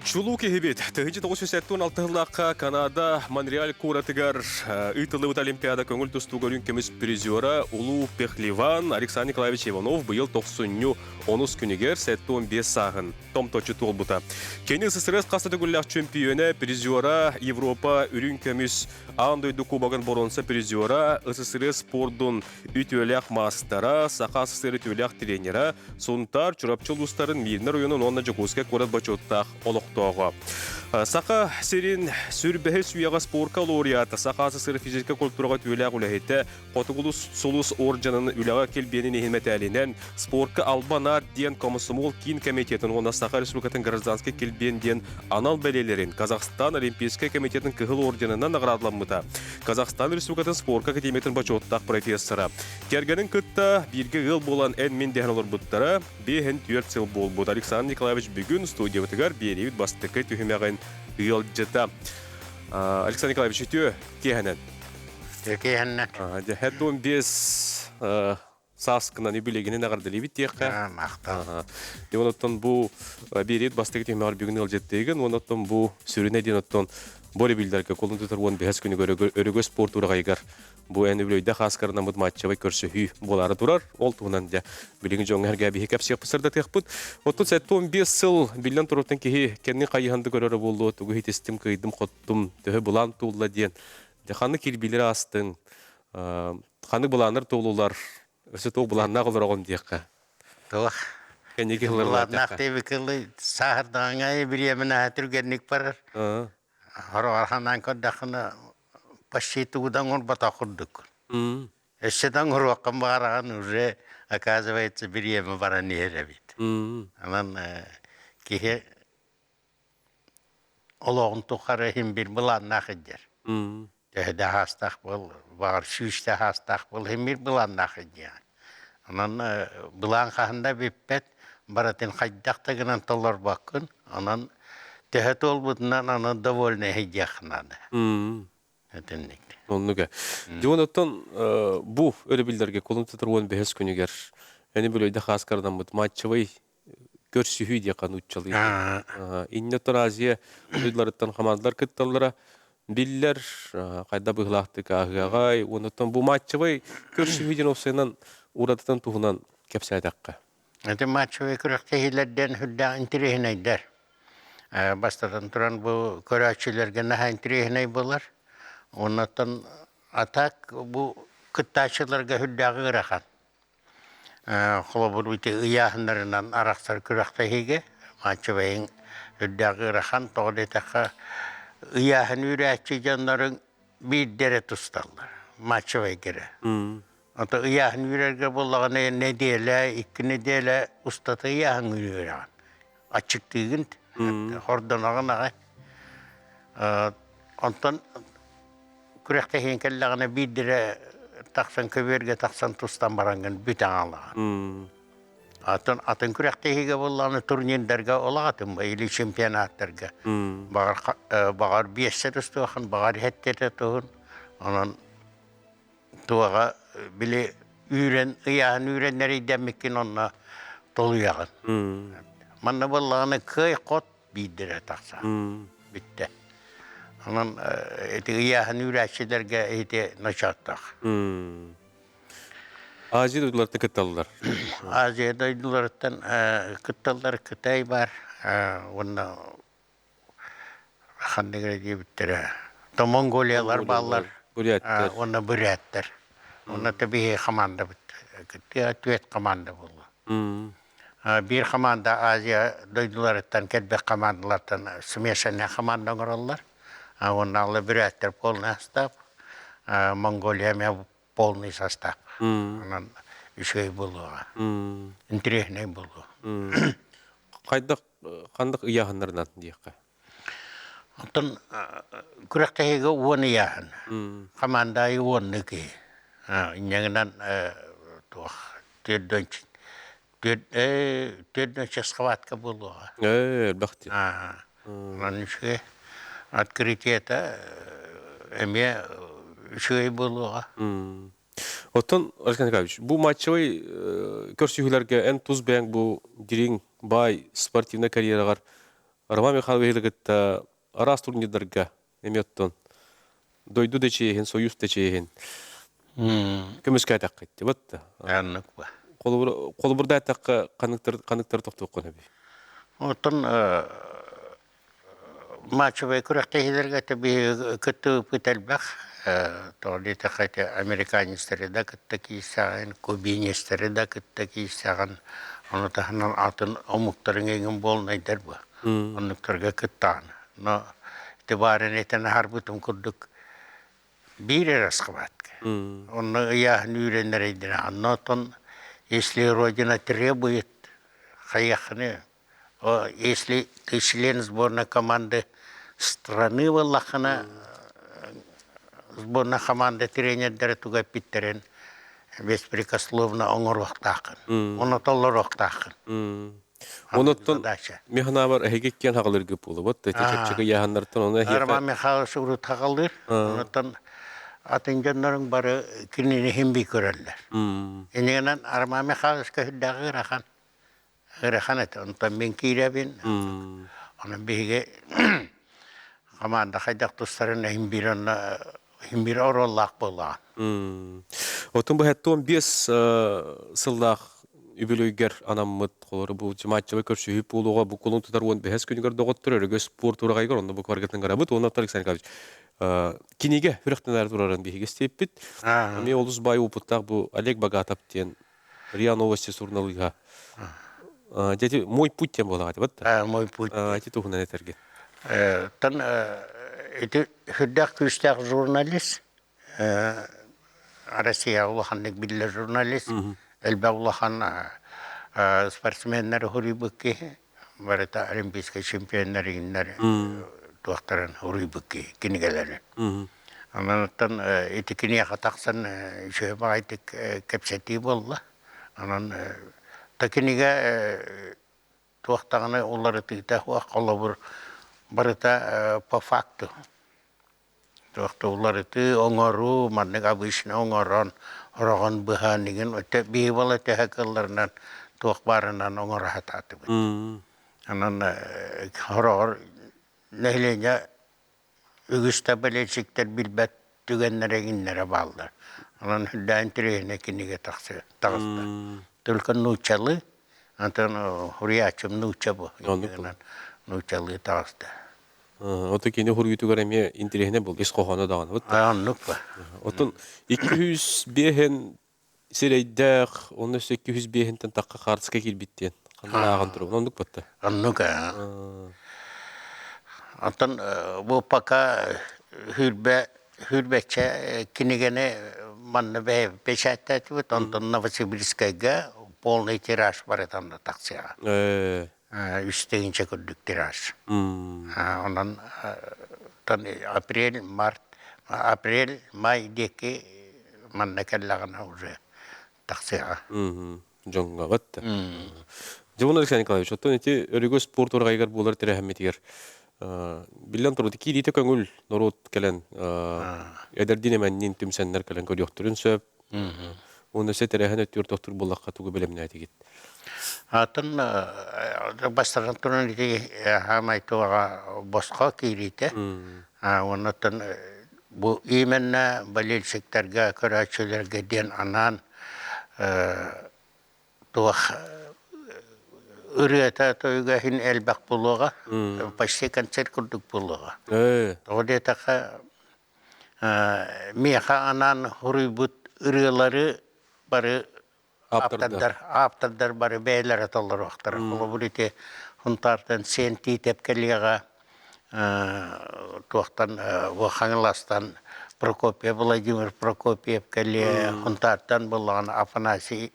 Чулуу киһибит 1976 сыллаахха Канада Монреаль куоратыгар ыытыллыбыт Олимпиада көҥүл тустууга үрүҥ көмүс призера Улуу Пехливан Александр Николаевич Иванов быйыл тохсунньу онус күнүгэр 75 сааһын томточчу туолбута. Кини СССР хас да төгүллээх чөмпүйүөнэ, призера, Европа үрүҥ көмүс аан дойду кубогын боруонса призера, СССР спордун үтүөлээх маастара, Саха СССР үтүөлээх тренера, Сунтаар, Чурапчы улуустарын Миирнэ оройуонун уонна Дьокуускай куорат бочуоттаах олохтооҕо. Саха сирин сүрбэһис үйэҕэ спорка лауреата, Саха СССР физическэй культураҕа үтүөлээх үлэһитэ, Хотугу Сулус орденын үлэҕэ килбиэнин иһин мэтээлинэн, спорка албан аат диэн Комсомол киин комитетын уонна Саха Республикатын гражданскай килбиэн диэн анал бэлиэлэрин Казахстан Олимпийскай комитетын кыһыл орденынан наградаламмыта. Казахстан Республикатын спорка академиятын бочуоттаах профессора. Кэргэнин кытта бииргэ ыал буолан эн-мин дэһэн олорбуттара биэһин түөрт сыл буолбут. Александр Николаевич бүгүн студиябытыгар биэриибит бастакы түһүмэҕин ыалдьыта. Александр Николаевич, үтүө киэһэнэн. Үтүө киэһэнэн. Дьэ, 75 сааскынан үбүлэгинин эҕэрдэлиибит диэххэ. Махтал. Дьэ, оттон бу биэриит бастакы түһүмэҕэр бүгүн ыалдьыттыыгын, уонна оттон бу сүрүнэ диэн оттон бу өрөбүллэргэ кулун тутар 15 күнүгэр өрөгө спорт ураҕайыгар бу эн үбүлүөйдээх ааскарынаммыт матчевай көрсүһүү буолаары турар. Ол туһунан дьэ билигин дьоҥҥо эргэ биһи кэпсиэхпит сырдатыахпыт. Оттон 75 сыл биллэн туруттан киһи кэннин хайыһанды көрөрө буолуо, тугу иһитистим, кыйдым, хоттум, төһө былаан туулла диэн. Дьэ ханнык кирбиилэри аастыҥ, Ханнык былааннар туолулар, өссө туох былааннаах олороҕун диэххэ. Туох? Кэнники Былааннаах диэбиккэ сааһырдаҕыҥа бириэмэнэ түргэнник барар. Хороҕор ханаан көрдөххүнэ почти тугу да оҥорботох курдуккун. Өссө да оҥоруоххун баҕараҕын уже оказывается бириэмэ баран иһэр эбит. Онон киһи олоҕун тухары иһин биир былааннаах илдьэр. Төһө да аһаастаах буол, баҕар сүүстэ аһаастаах буол, иһин биир былааннаах илдьиэҕин. Онон былаан хаһан да бүппэт, барытын хайдах да гынан толорбоккун, онон төһө туолбутунан онон довольный иһдиэххин наада. Итинник. Оннук. Дьон оттон бу өрөбүллэргэ кулун тутар 15 күнүгэр эни бүлөйдө хааскарданмыт матчевый көрсүһүү диэххэ нууччалыы. Инньэ Азия дойдуларыттан хамаандалар кытталлара биллэр, хайда быһыылаахтык ааһыаҕай. Оннуттан бу матчевай көрсүһүү диэн уопсайынан уратытын туһунан кэпсээтэххэ. Ити матчевай күрэхтэһиилэрдэн сүрдээх интэриэһинэйдэр. Бастатан туран бу көрөөччүлэргэ наһаа интэриэһинэй буолар. Оннуттан а так бу кыттааччыларга сүрдээх ыарахан. Холобур, ити ыйааһыннарынан арахсар күрэхтэһиигэ матчевайыҥ үрдээх ыарахан, тоҕо диэтэххэ, ыйааһын үүрээччи дьонноруҥ биирдэ эрэ тусталлар, матчевайга эрэ. Ото ыйааһын үүрэргэ буоллаҕына нэдиэлэ, икки нэдиэлэ устата ыйааһын үүрэҕин. Аччыктыыгын, хордоноҕун аҕай. Онтон күрэхтэһиэн кэллэҕинэ биирдэрэ тахсан көбүөргэ тахсан тустан бараҥҥын бүтэн аалаҕын. Атын атын күрэхтэһиигэ буоллаҕына турнирдарга олаҕатын или чемпионаттарга баҕар баҕар биэстэ тустуохун баҕар иһэттэтэ туһун онон туоҕа били үүрэн ыйааһын үүрэн эрийдэммиккин онно толуйаҕын. Манна буоллаҕына кыай хот биирдэрэ тахса бүттэ. Онон ити ыйааһын үүрээччилэргэ ити ночооттоох. Азия дойдуларыттан кытталлар. Азия дойдуларыттан кытталлар Кытай бар уонна ханнык эрэ диэбиттэрэ. То Монголиялар бааллар Буряттар. уонна буряттар. Уонна биһи командабыт түөрт команда буолла. Биир хамаанда Азия дойдуларыттан кэлбит хамаандалартан смешанная хамаанда оҥороллор. Уонна алла бүрээттэр полный состав, Монголия эмиэ полный состав. Онон үчүгэй буолуоҕа. Интэриэһинэй буолуо. Хайдах ханнык ыйааһыннарынан диэххэ? Оттон күрэхтэһиигэ уон ыйааһын. Хамаанда аайы уоннуу киһи. Инньэ гынан туох түөрт түөрт схватка буолуоҕа. Элбэх дии. Онон үчүгэй. Открытиета эмиэ үчүгэй буолуоҕа. Оттон, Александр Николаевич, бу матчевай көрсүһүүлэргэ эн тус бэйэҥ бу дириҥ баай спортивнай карьераҕар. Роман Михайловиһы кытта араас турнирдарга эмиэ оттон дойду да чиэһин, союз да чиэһин көмүскээтэххит. Вот. Аннык ба. Холобурда эттэххэ ханыктар ханыктар тохтуоххун эби. Оттон матчевай күрэхтэһиилэргэ биһиги кыттыбыппыт элбэх. Тоҕо диэтэххэ ити американецтары да кытта киирсэҕин, кубинецтары да кытта киирсэҕин, ону таһынан атын омуктарыҥ эҥин буолунайдар бу. Оннуктарга кыттаҕын. Но ити баарын этэн аһарбытым курдук биир эрэ схватка. Онно ыйааһын үүрэн эрэйдэрэ. Онно оттон если Родина требует, хайыаххыны если ты член сборной команды страны буоллаххына, сборная команда тренердэрэ тугу эппиттэрин беспрекословно оҥоруохтааххын, ону толоруохтааххын. Онуттан механабар эһиги киэн хаҕалыргы буолубут, чэпчэки яһаннартан оны Роман Михайлович урут хаҕалыыр, онуттан атын дьоннорун бары кинини химби көрөллөр. Инигинэн Роман Михайловичка үрдээҕи ыарахан ыарахан этэ. Онтон мин киирэбин. Онон биһиги хамаанда хайдах тустарын иһин биир онно иһин биир оруоллаах буоллаҕа. Отун бу 75 сыллаах үбүлүөйгэр анаммыт холору бу матчевай көрсүһүү буолуоҕа бу кулун тутар 15 күнүгэр доҕоттор өрөгө спорт ураҕайыгар онно бу кваргытын гарабыт уонна Александр Николаевич кинигэ үрөхтөнөр турарын биһиги истиэппит. Эмиэ олус баай опыттаах бу Олег Богатов диэн РИА Новости суруналыыһа. Дьэ, «Мой путь» диэн буолаҕа бат да? «Мой путь». Ити туһунан этэргэ. Тан ити сүрдээх күүстээх журналист, Россия улаханнык биллэр журналист, элбэх улахан спортсменнары суруйбут киһи, барыта олимпийскай чемпионнар иҥнэр туохтарын суруйбут киһи кинигэлэрин. Онон ити киниэхэ тахсан үчүгэй баҕайытык кэпсэтии буолла. Онон та кинигэ туох даҕаны уларытыыта суох, холобур, барыта по факту. Туох да уларытыы, оҥоруу, маннык обычно оҥорон, ороҕон быһан игин биһи буола төһө кылларынан туох баарынан оҥоро сатаатыбыт. Онон хороҕор нэһилиэнньэ Үгүс да болельщиктэр билбэт түгэннэрэ иҥиннэрэ бааллар. Онон үрдээн интэриэһинэй кинигэ таҕыста. Только нууччалыы, онтон суруйааччым нуучча бу. Нууччалыы таҕыста. Ото кини суруйуутугар эмиэ интэриэһинэй буолла, ис хоһооно даҕаны. Оннук ба. Оттон 205 сирэйдээх, онно өссө 205-тэн тахха хаартыска киирбит диэн. Ханна ааҕан турабын, оннук батта. Оннук аа. Оттон бу пока хүрбэ хүрбэччэ кинигэни манна бэчээттээтибит, онтон Новосибирскайга полный тираж барытан да тахсыаҕа. Үс тыһыынча курдук тираж. Онон апрель, март, апрель, май диэки манна кэллэҕинэ уже тахсыаҕа. Дьоҥҥо да. Дьон Александр Николаевич, оттон ити өрүгө спорт урагайыгар буолар тэрээһиммитигэр биллэн турар киириитэ көҥүл норуот кэлэн эдэрдиин эмэнниин түмсэннэр кэлэн көрүөхтэрин сөп. Уонна өссө тэрээһин өттүгэр тохтуур буоллахха тугу бэлэмнээтигит? Атын бастатан туран ити хаамай туоҕа босхо киириитэ. Оннуттан бу именно болельщиктарга, көрөөччүлэргэ диэн анаан туох ырыата тойуга иһин элбэх буолуоҕа, почти концерт курдук буолуоҕа. Тоҕо диэтэххэ, миэхэ анаан суруйбут ырыалары бары ааптардар ааптардар бары бэйэлэрэ толоруохтара. Холобур, ити Хунтаартан Сиэн Тиитэп кэлиэҕэ, туохтан Хаҥаластан Прокопьев Владимир Прокопьев кэлиэ, Хунтаартан буоллаҕына Афанасий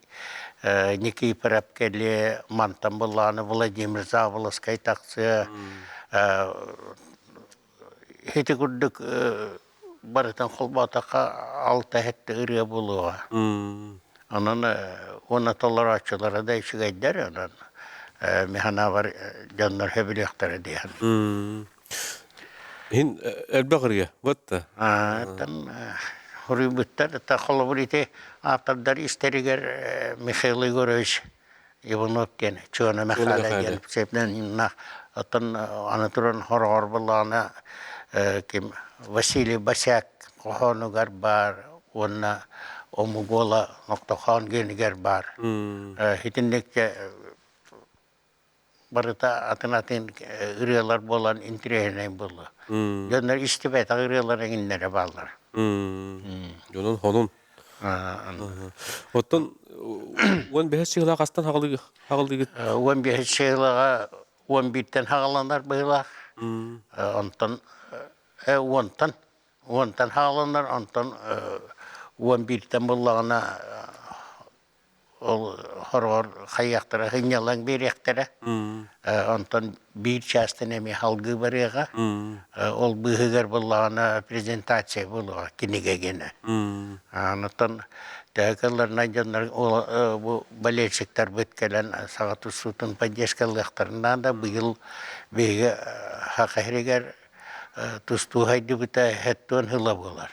Никифоров кэлиэ, мантан буоллаҕына Владимир Заболоцкай тахсыа. Ити курдук барытын холбоотоххо алта сэттэ ырыа буолуоҕа. Онон уонна толорооччулара да үчүгэйдэр, онон механабар дьоннор сөбүлүөхтэрэ диэн. Иһин элбэх ырыа, вот да. Оттон хоруйбуттар, холобур ити ааптардар истэригэр Михаил Егорович. Иванов диэн Чуона Михайло диэн псевдонимнаах оттон аны туран хороҕор буллаҕына ким Василий Босяк хоһоонугар баар уонна Омугуола Ноктохоон гиэнигэр баар. Итинник барыта атын-атын ырыалар буолан интириэһинэй буолла. Дьоннор истибэтэх ырыалар эҥиннэрэ бааллар. Дьонун хонун. Оттон 15 сыылаах астан хаҕалыгыт? 15 сыылаҕа 11-тэн хаҕаланар быһыылаах. Онтон уонтан уонтан хаҕаланар, онтон 11-тэн буллаҕына ол хороҕор хайыахтара сынньалаҥ биэриэхтэрэ. Онтон биир чаастан эмиэ халгыы барыаҕа. Ол быыһыгар буоллаҕына презентация буолуоҕа кинигэ гинэ. Онтон төһө кылларынан дьоннор бу болельщиктарбыт кэлэн саҕа тустуутун поддержкалыахтарын наада. Быйыл биһиги Саха сиригэр тустуу хайдыбыта хэттуон сыла буолар.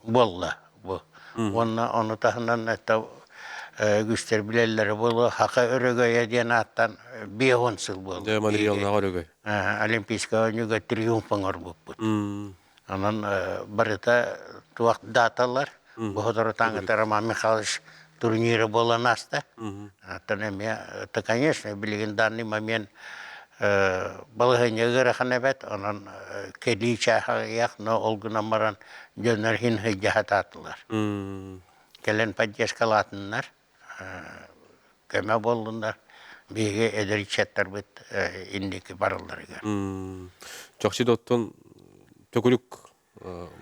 Буолла бу. Уонна ону таһынан это үгүстэр билэллэрэ буолуо Хака өрөгөйө диэн ааттан 50 сыл буолла. Дьэ, Монреаллааҕы өрөгөй. Олимпийскай оонньууга триумф оҥорбуппут. Онон барыта туох даталар. Бу соторутааҥҥыта Роман Михайлович турнира буолан ааста. Оттон эмиэ, это, конечно, билигин данный момент балаһыанньа ыарахан эбэт, онон кэлии чааһа но ол гынан баран дьоннор иһин сылдьа сатаатылар. Кэлэн поддержкалаатыннар, көмө буоллуннар, биһиги эдэр ыччаттарбыт инники баралларыгар. Чахчы да оттон төкүрүк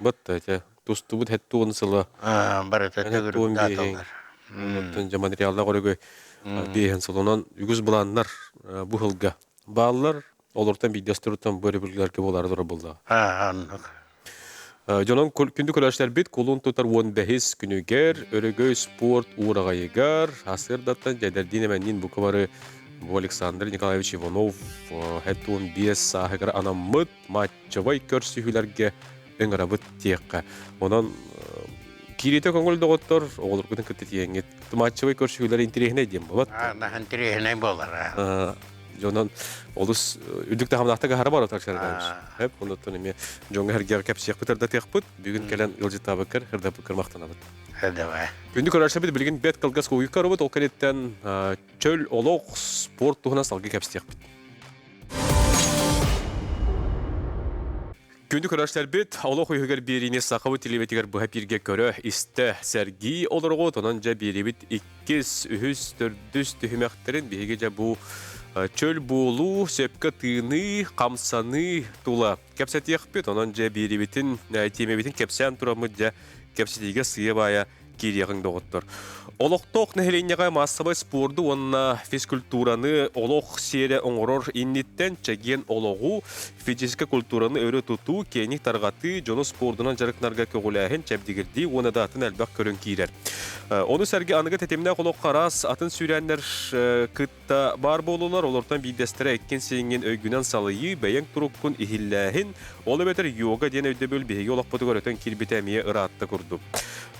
бат этэ тустубут хэттуон сыла барыта төгүрүк дааталар. Оттон дьэ материаллаах өрөгөй биэһэн сылынан үгүс былааннар бу сылга бааллар. Олортон биирдэстэртэн бу өрөбүллэргэ буолаары турар буоллаҕа. Оннук. Дьонон күндү көрөөччүлэрбит кулун тутар 15 күнүгэр Өрөгөй спорт уураҕайыгар сарсыардаттан дьэдэрдиин эмэнниин бука бары бу Александр Николаевич Иванов 75 сааһыгар анаммыт матчевай көрсүһүүлэргэ ыҥырабыт диэххэ. Онон киириитэ көҥүл доҕоттор оҕолоргутун кытта тиийэҥҥит матчевай көрсүһүүлэр интириэһинэй диэн буолат. Интириэһинэй буолар. Дьонон олус үрдүк таһымнаахтык аһара барар Александр Хэп, оннуттан эмиэ дьоҥҥо сэргэҕэ кэпсиэхпит ырдатыахпыт. Бүгүн кэлэн ыалдьыттаабыккар, ырдаппыккар махтанабыт. Давай. Күндү көрөөччүлэрбит билигин бэрт кылгас куйукка робот ол кэнниттэн чөл олох спорт туһунан салгыы кэпсиэхпит. Күндү көрөөччүлэрбит, олох үһүгэр биэриини сахабыт телевизигэр быһа бииргэ көрө, истэ, сэргии олорҕут. Онон дьэ биэриибит иккис, үһүс, төрдүс түһүмэхтэрин биһиги дьэ бу чөл буолуу, сөпкө тыыныы, хамсаныы тула кэпсэтиэхпит. Онон дьэ биэриибитин, тиэмэбитин кэпсээн тураммыт дьэ кэпсэтиигэ сыыйа-баайа киириэҕиҥ доҕоттор. Олохтоох нэһилиэнньэҕэ маассабай спорду уонна физкультураны олох сиэрэ оҥорор инниттэн чэгиэн олоҕу, физическэй культураны өрө тутуу, киэҥник тарҕатыы, дьону спордунан дьарыктанарга көҕүлээһин, чэбдигирдии уонна да атын элбэх көрүҥ киирэр. Ону сэргэ аныгы тэтимнээх олоххо араас атын сүүрээннэр кытта баар буолулар. Олортон биирдэстэрэ эккин сииҥҥин өйгүнэн салайыы, бэйэҥ туруккун иһиллээһин, ол эбэтэр йога диэн өйдөбүл биһиги олохпутугар өтөн киирбитэ эмиэ ыраатта курдук.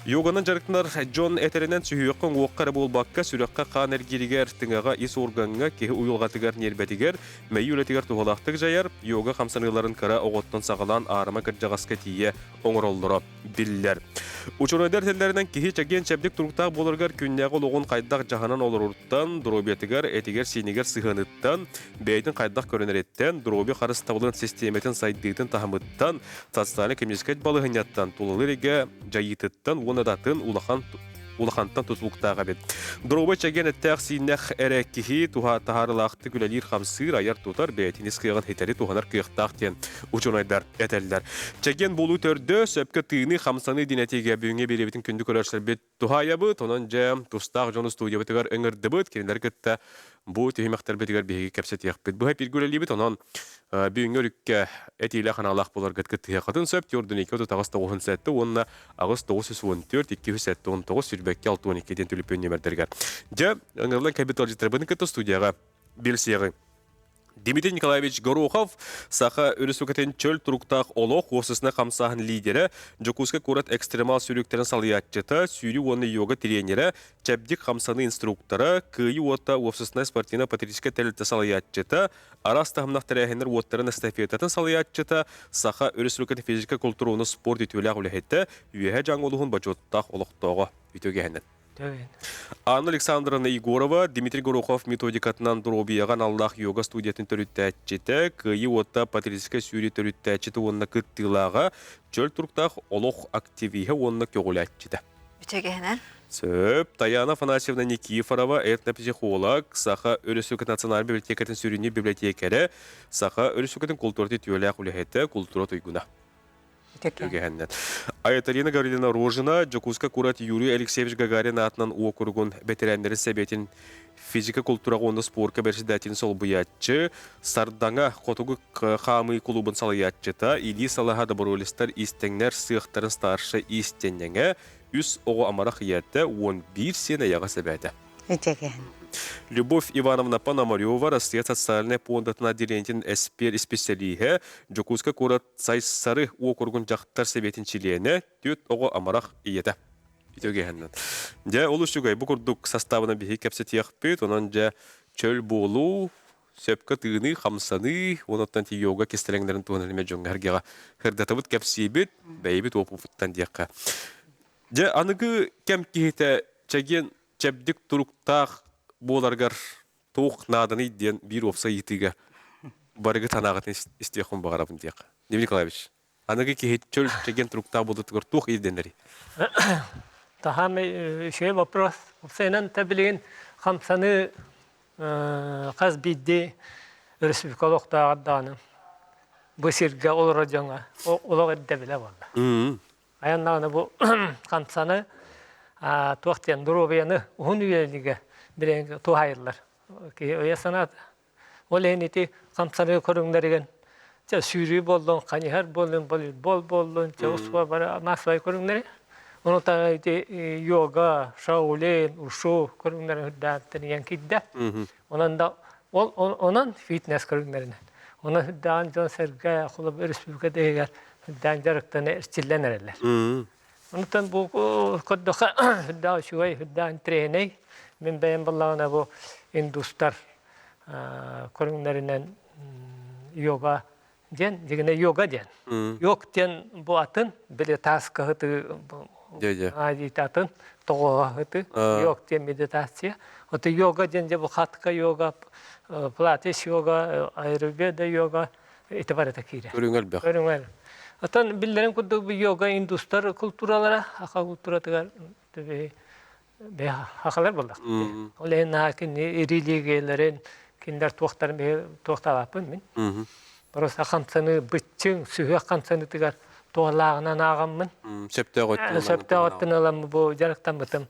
Йоганан дьарыктанар дьон этэринэн сүһүөххэ уҥуохха эрэ буолбакка, сүрэххэ хаан эргииригэр, тыҥаҕа, ис уоргаҥҥа, киһи уйулҕатыгар, ньиэрбэтигэр, мэйии үлэтигэр туһалаахтык дьайар, йога хамсаныыларын кыра оҕоттон саҕалаан аарыма кырдьаҕаска тиийэ оҥороллоро биллэр. Учуонайдар этэллэринэн киһи чэгиэн-чэбдик туруктаах буоларыгар күннээҕи олоҕун хайдах дьаһанан олороруттан, доруобуйатыгар, этигэр-сиинигэр сыһыаныттан, бэйэтин хайдах көрүнэриттэн, доруобуйа харыстабылын систиэмэтин сайдыытын таһымыттан, социально-экономическай балаһыанньаттан, тулалыыр эйгэ дьайыытыттан уонна да атын улахан улахантан тутулуктаах эбит. Доруобай чэгиэн эттээх-сииннэх эрэ киһи туһа таһаарыылаахтык үлэлиир-хамсыыр, айар-тутар, бэйэтин ис кыаҕын ситэри туһанар кыахтаах диэн учуонайдар этэллэр. Чэгиэн буолуу төрдө, сөпкө тыыныы, хамсаныы диэн этиигэ бүгүҥҥү биэриэбитин күндү көрөөччүлэрбит туһаайабыт. Онон дьэ, тустаах дьону студиябытыгар ыҥырдыбыт. Кинилэри кытта бу түһүмэхтэрбитигэр биһиги кэпсэтиэхпит. Быһа бииргэ үлэлиибит, онон бүгүҥҥү өрүккэ этиилээх аналаах буоларгыт кыттыһыаххытын сөп. Түөрт 2 38 97 уонна 8 914 279 сүүрбэккэ 62 диэн түлүпүөн нүөмэрдэригэр. Дьэ, ыҥырыллан кэлбит ыалдьыттарбытын кытта студияҕа билсиэҕиҥ. Дмитрий Николаевич Горохов Саха Өрөспүүбүлүкэтин чөл туруктаах олох уопсастыбаннай хамсааһын лидерэ, Дьокуускай куорат экстремал сүүрүктэрин салайааччыта, сүүрүү уонна йога тренерэ, чэбдик хамсаныы инструктора, Кыайыы уота уопсастыбаннай спортивнай-патриотическай тэрилтэ салайааччыта, араас таһымнаах тэрээһиннэр уоттарын эстафетатын салайааччыта, Саха Өрөспүүбүлүкэтин физическэй култуура уонна спорт үтүөлээх үлэһитэ, Үөһээ Дьааҥы улууһун бочуоттаах олохтооҕо. Үтүө киэһэнэн. Анна Александровна Егорова, Дмитрий Горохов методикатынан доруобуйаҕа аналлаах йога студиятын төрүттээччитэ, Кыайыы уота патриотическай сүүрүү төрүттээччитэ уонна кыттыылааҕа, чөл туруктаах олох активиһа уонна көҕүлээччитэ. Үтүөгэһинэн. Сөп. Таяна Афанасьевна Никифорова, этнопсихолог, Саха Өрөспүүбүлүкэтин национальнай библиотекатын сүрүннүүр библиотекэрэ, Саха Өрөспүүбүлүкэтин култууратын үтүөлээх үлэһитэ, култуура туйгуна. Үгэһэннэн. Айталина Гавриловна Рожина, Дьокуускай куорат Юрий Алексеевич Гагарин аатынан уокуругун бэтэрээннэрин сэбиэтин физика култуураҕа уонна спорка бэрэссэдээтэлин солбуйааччы, Сардаҥа хотугу хаамыы кулуубун салайааччыта, илии салаһа доброволецтар иистэҥнэр сыахтарын старшай иистэнньэҥэ, үс оҕо амарах ийэтэ, 11 сиэн эйэҕэс эбээтэ. Үтүөкэһин. Любовь Ивановна Пономарева, Россия социальнай пуондатын отделениетин эспиэр-исписэлииһэ, Дьокуускай куорат Сайсары уокуругун дьахтар сэбиэтин чилиэнэ, түөрт оҕо амарах ийэтэ. Үтүөгэһинэн. Дьэ, олус үчүгэй. Бу курдук састаабынан биһиги кэпсэтиэхпит. Онон дьэ, чөл буолуу, сөпкө тыыныы, хамсаныы, онуттан ти йога кистэлэҥнэрин туһунан эмиэ дьоҥҥо-сэргэҕэ сырдатабыт, кэпсиибит, бэйэбит уопуппуттан диэххэ. Дьэ, аныгы кэм киһитэ чэгиэн чэбдик туруктаах буоларыгар туох нааданый диэн биир уопсай ыйытыыга барыгы санааҕытын истиэхпин баҕарабын диэххэ. Дмитрий Николаевич, аныгы киһи чөл чэгиэн туруктаах буолуутугар туох ирдэнэрий? Таһаам үчүгэй вопрос. Уопсайынан та билигин хамсаныы хас биирдии өрөспүүбүлүкэ олохтооҕор даҕаны бу сиргэ олорор дьоҥҥо олох ирдэбилэ буолла. Айаннаҕына бу хамсаны туох диэн доруобуйаны уһун үйэлигэ билигин туһайыллар. Киһи өйө санаата. Ол иһин ити хамсаныы көрүҥнэригин чэ сүүрүү буоллун, ханьыһар буоллун, волейбол буоллун, чэ успуор бары массовай көрүҥнэри. Ону таһынан ити йога, шаолин, ушу көрүҥнэрин үрдээн киирдэ. Онон да ол онон фитнес көрүҥнэринэн. Онон үрдээн дьон-сэргэ холобур өрөспүүбүлүкэ иһигэр үрдээн дьарыктана эрчиллэн эрэллэр. Онтон бу көрдөххө үрдээх үчүгэй, үрдээх интэриэһинэй. Мин бэйэм буоллаҕына бу индустар көрүҥнэринэн йога диэн, дьигинэ йога диэн. Йог диэн бу атын, били тааскаһыты атын, тоҕоһыты, йог диэн медитация. Вот йога диэн дьэ бу хатка йога, пилатес йога, аюрведа йога ити барыта киирэр. Көрүҥ элбэх. Көрүҥ Оттон биллэрин курдук бу йога индустар култууралара, аха култууратыгар хахалар буоллах. Ол иһин наһаа кини религияларын, кинилэр туохтарын биһи туохтаабаппын мин. Просто хамсаныы быччыҥ, сүһүөх хамсаныытыгар туһалааҕынан ааҕаммын. Сөптөөх өттүн Сөптөөх өттүн ылан бу дьарыктаммытым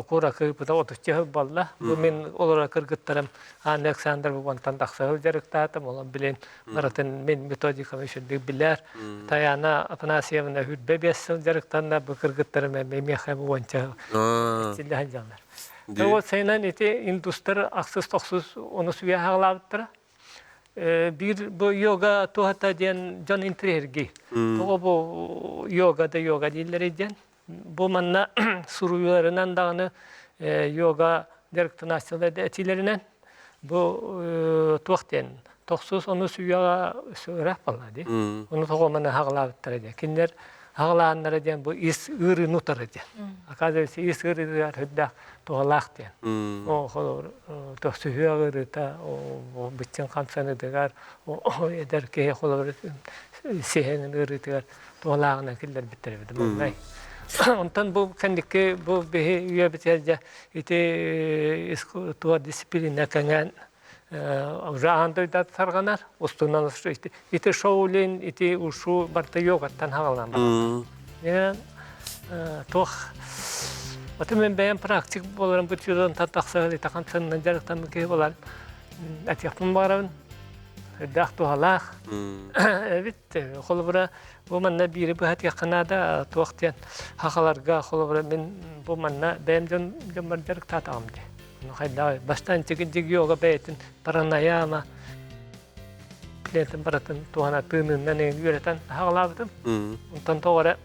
кура кыыпыта отучча сыл буолла. Бу мин олорор кыргыттарым Анна Александровна уонтан тахса сыл дьарыктаатым. Олон билин барытын мин методикам үчүгдүк билэр. Таяна Афанасьевна хүрбэ 5 сыл дьарыктанна, бу кыргыттарым эмиэ миэхэ уонча силлэһэн дьаллар. Вот сайынан ити индустар ахсыс тохсус онус үйэ хаалаабыттара. Биир бу йога туһата диэн дьон интриһиргий. Тоҕо бу йога да йога дииллэрий диэн. Бу манна суруйууларынан даҕаны йога дьарыктанааччылар этиилэринэн бу туох диэн тохсус онус үйэҕэ ыраах буолла дии. Ону тоҕо маны хаҕалаабыттара диэн. Кинилэр хаҕалааннара диэн бу ис ыарыыны утары диэн. Оказывается, ис ыарыытыгар сүрдээх туһалаах диэн. О холобур тохсуһуох ыарыыта быччыҥ хамсаныытыгар эдэр киһи холобур сиһин ыарыытыгар туһалааҕынан киллэрбиттэр эбит маҥнай. Онтон бу кэнники бу биһи үйэбитигэр дьэ ити туох дисциплина кэҥээн уже аан дойду тарҕанар устунан ити шоулин ити ушу барыта йогаттан хаҕалаан барар. Туох Аты мен бэйэм практик буоларым бытыылан тахса итахан сыннан дьарыктаммыт киһи буолан этиэхпин баҕарабын. Үрдээх туһалаах эбит. Холобура, бу манна биири быһатыахха наада, туох диэн хахаларга, холобура, мин бу манна бэйэм дьон дьоммор дьарыктаатаҕым дии. Ну хайдах бастаан тигин йога бэйэтин пранаяма. Дисциплинатын барытын туһана тыынынан үөрэтэн хаҕалаабытым. Онтон тоҕо эрэ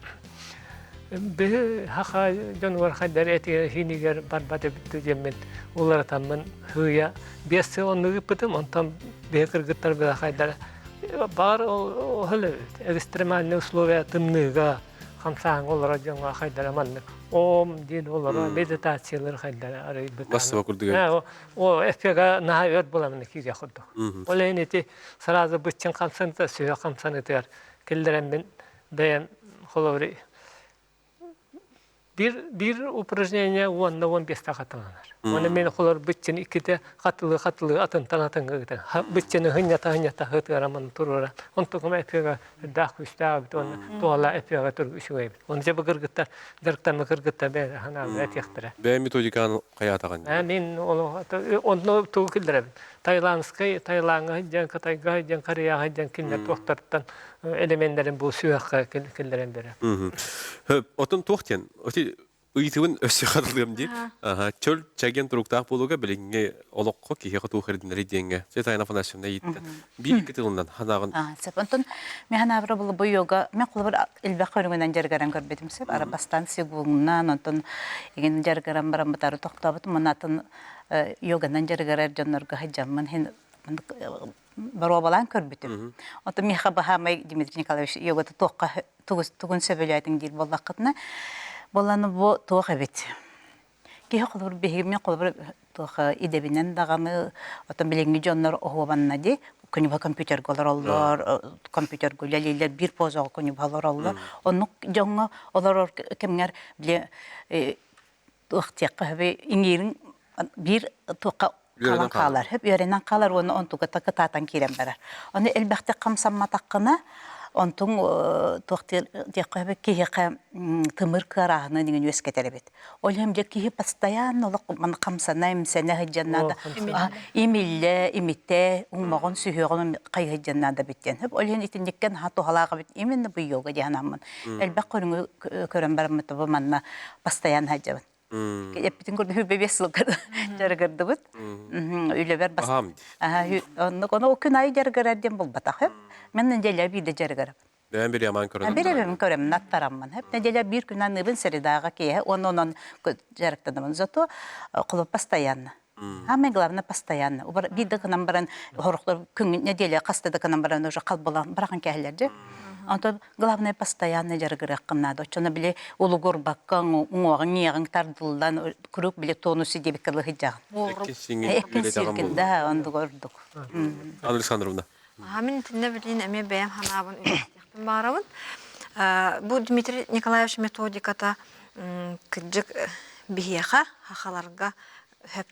биһи хаха дьонугар хайдар этигэр хиинигэр барбат эбит диэммин уларытаммын хыыйа 5 сыл оннук ыыппытым. Онтон биһи кыргыттар была хайдар баар ол экстремальные условия тымныыга хамсааһыҥҥа олорор дьоҥҥо хайдара маннык ом диэн олоро медитациялар хайдара арыйбыт. Бассыба курдук. О эффега наһаа өр буламына киирэ курдук. Ол иһин ити сразу быччын хамсаныта сүһө хамсанытыгар киллэрэммин бэйэм холобур Биир, биир упражнение уонна 15 хатыланар. Уонна мен холор быччын икките хатылы-хатылы атынтан атынга ыытан. Быччыны хыннята-хыннята хытыарамын туруора. Онтукум эпиэгэ даах күстээх эбит уонна туола эпиэгэ тур үчүгэй эбит. Оны дьэ бу кыргыттар дьарыктаммы кыргыттар бэйэ ханаабы этиэхтэрэ. Бэйэ методиканы хайаатаҕын? Мин онно тугу киллэрэбин. Таиландскай, Таилаҥҥа сылдьан, Кытайга сылдьан, Кореяҕа сылдьан кинилэр туохтартан элеменнэрин бу сүһүөххэ киллэрэн берем. Отон туох диэн, оти ыйытыбын өссө хатылыам дии. Чөл чэгиэн туруктаах буолууга билиҥҥи олоххо киһиэхэ туох ирдэнэрий диэҥҥэ Светлана Афанасьевна ыйытта. Биир икки тылынан ханаҕын. Сөп. Онтон мен ханаабыра булу бу йога мен холобур элбэх көрүҥүнэн дьарыгыран көрбүтүм сөп. Арабастан сигуҥнан, онтон игин дьарыгыран баран бытары тохтообут мунатын йоганан дьарыгырар дьоннорго сылдьаммын хин боруобалаан көрбүтүм. Оттон миэхэ баһаамай Дмитрий Николаевич йогата туохха тугун сөбүлээтиҥ диир буоллаххытына, буолланы бу туох эбит. Киһи холобур биһиги мен холобур туох идэбинэн даҕаны оттон билиҥҥи дьоннор оһуобанна ди күнүбэ компьютерга олороллор, компьютерга үлэлииллэр, биир позаҕа күнүбэ олороллор. Оннук дьоҥҥо олорор кэмҥэр били туох диэххэ сөбүй иҥиириҥ биир туохха Үөрэнэн халан хаалар. хаалар хөп үөрэнэн хаалар уонна онтуга кытаатан киирэн барар ону элбэхтик хамсамматаххына онтуҥ туох диэххэ сөбүй киһиэхэ тымыр кыарааһынын иҥин үөскэтэр эбит ол иһин дьэ киһи постоянно олох хамсана имсэнэ сылдьан наада имиллэ имитэ уҥмаҕын сүһүөҕүн хайыһа сылдьан наада эбит диэн ол иһин итинниккэ наһаа туһалаах эбит именно бу йога диэн ааммын элбэх көрүҥү көрөн бараммыт бу манна постоянно сылдьабын. Эппитин курдук 25 сылга дьарыгырдыбыт. Үлэбэр бас Оннук ону күн айы дьарыгырар диэн булбатах. Мен неделя биирдэ дьарыгырабын. Бэйэм бири амаан көрөн. Бир эбэм көрөм наттараммын. Хеп неделя биир күн аныыбын средаҕа киэһэ уонна онон дьарыктанабын. Зато холоп постоянно. Самое главное постоянно. Биир да гынан баран хорохтор күн неделя хаста да гынан баран уже халбалан барахан кэһэлэр дьэ. Онтон главное постоянно дьарыгырыаххын наада. Оччоно били улугурбакка уҥуоҕуҥ иэҕиҥ тардыллан куруук били тонусы диэбиккэ лыһыдьаҕын. Эккин сиҥин да ондук ордук. Анна Александровна. Мин итиннэ билин эмиэ бэйэм ханаабын үлэстиэхпин баҕарабын. Бу Дмитрий Николаевич методиката кырдьык биһиэхэ, хахаларга хөп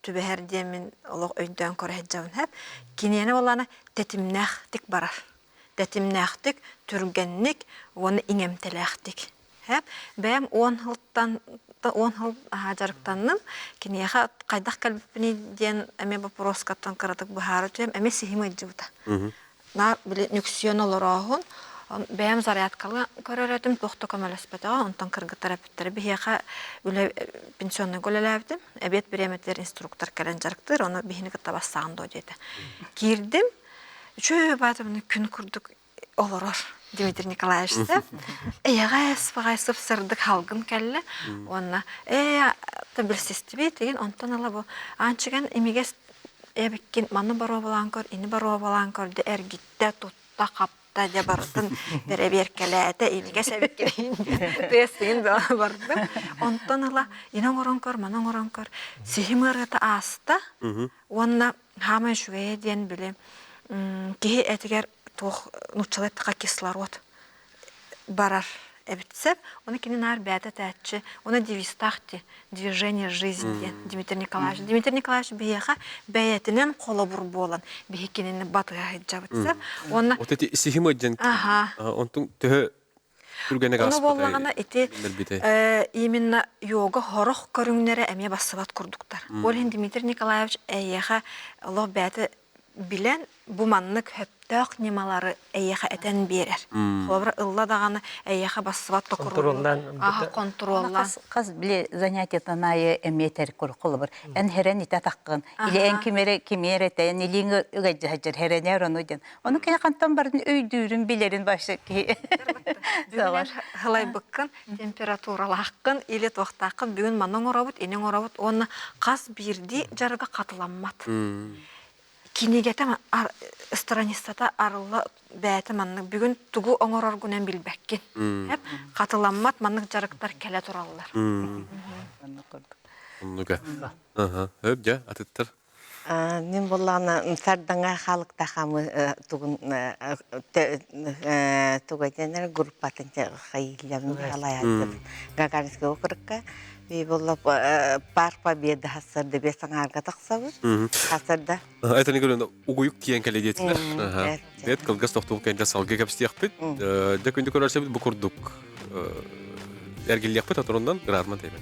түбэһэр диэммин олох өйдөөн көрө сылдьабын хөп. Киниэнэ буоллаҕына тэтимнээхтик барар. Тэтимнээхтик, түргэнник уонна иҥэмтэлээхтик. Хөп. Бэйэм 10 сылтан 10 сыл дьарыктанным. Киниэхэ хайдах кэлбиппиний диэн эмиэ боппуруоскаттан кыратык быһаара түһэм. Эмиэ сиһим ыалдьыбыта. Наар били нүксүйэн олорооһун, бэйэм зарядкалыы көрөр этим, туох да көмөлөспөтөҕө, онтон кыргыттар эппиттэрэ биһиэхэ үлэ пенсионнайга үлэлээбитим, эбиэт бириэмэтигэр инструктор кэлэн дьарыктыыр, ону биһини кытта бассаан дуо диэтэ. Киирдим, үчүгэй баатымны күн курдук олорор Дмитрий Николаевич эйэҕэс баҕайы сып-сырдык халгын кэллэ уонна ээ билсистибит игин онтон ыла бу аанчыган имигэс эбиккин маны боруобалаан көр ини боруобалаан көрдө эргиттэ тутта хапта дьэ барытын бэрэбиэркэлээтэ имигэс эбиккин тыас бардым онтон ыла ини оҥорон көр маны оҥорон көр сиһим ыарыыта ааста уонна хаамай үчүгэйэ диэн били киһи этигэр туох нууччалыы эттэххэ кислород барар эбит сөп. Оны кини наар бэйэтэ этээччи, оны девизтаах ти движение жизнь диэн Дмитрий Николаевич. Дмитрий Николаевич биһиэхэ бэйэтинэн холобур буолан биһи кинини батыһа сылдьабыт сөп. Уонна Вот эти сихим диэн Аха. онтун төһө түргэнэ Ону буоллаҕына ити именно йога хорох көрүҥнэрэ эмиэ бассыбат курдуктар. Ол иһин Дмитрий Николаевич эйиэхэ олох бэйэтэ билэн бу маннык хөптөөх. Сөптөөх ньымалары эйиэхэ этэн биэрэр. Холобура, ылла даҕаны эйиэхэ бассыбат Контроллаан контроллаан. Хас били занятиетын аайы эмиэ этэр холобур. Эн хэрэн итэ атаххын, или эн кимере кимиэрэ этэн, илииҥ ыгайдьаһадьар хэрэнээр ону диэн. Ону кини хантан барын өйдүүрүн билэрин башы киһи. Бүгүн хылайбыккын, температуралааххын или туохтааххын бүгүн манна оҥоробут, ини оҥоробут уонна хас биирдии дьарыга хатыламмат. Кинигэтэ страницата арылла бэйэтэ маннык бүгүн тугу оҥороргунан билбэккин. Хатыламмат маннык дьарыктар кэлэ тураллар. Оннуга. Өп дьэ атыттар. Мин буоллаҕына сардаҥа хаалыктахамы тугун туга диэнэр группатын хайыыллабын халайааттым Гагаринскай округка Би буолла пар победа хасарда бес аҥаарга тахсабыт. Хасарда. Этани көрөн угуйук тиэн кэлэ диэтилэр. Бэт кылгас тохтуу кэнде салгы кэпсиэхпит. Дэ күндү көрөрсөбүт бу курдук эргиллиэхпит оторундан градман теймен.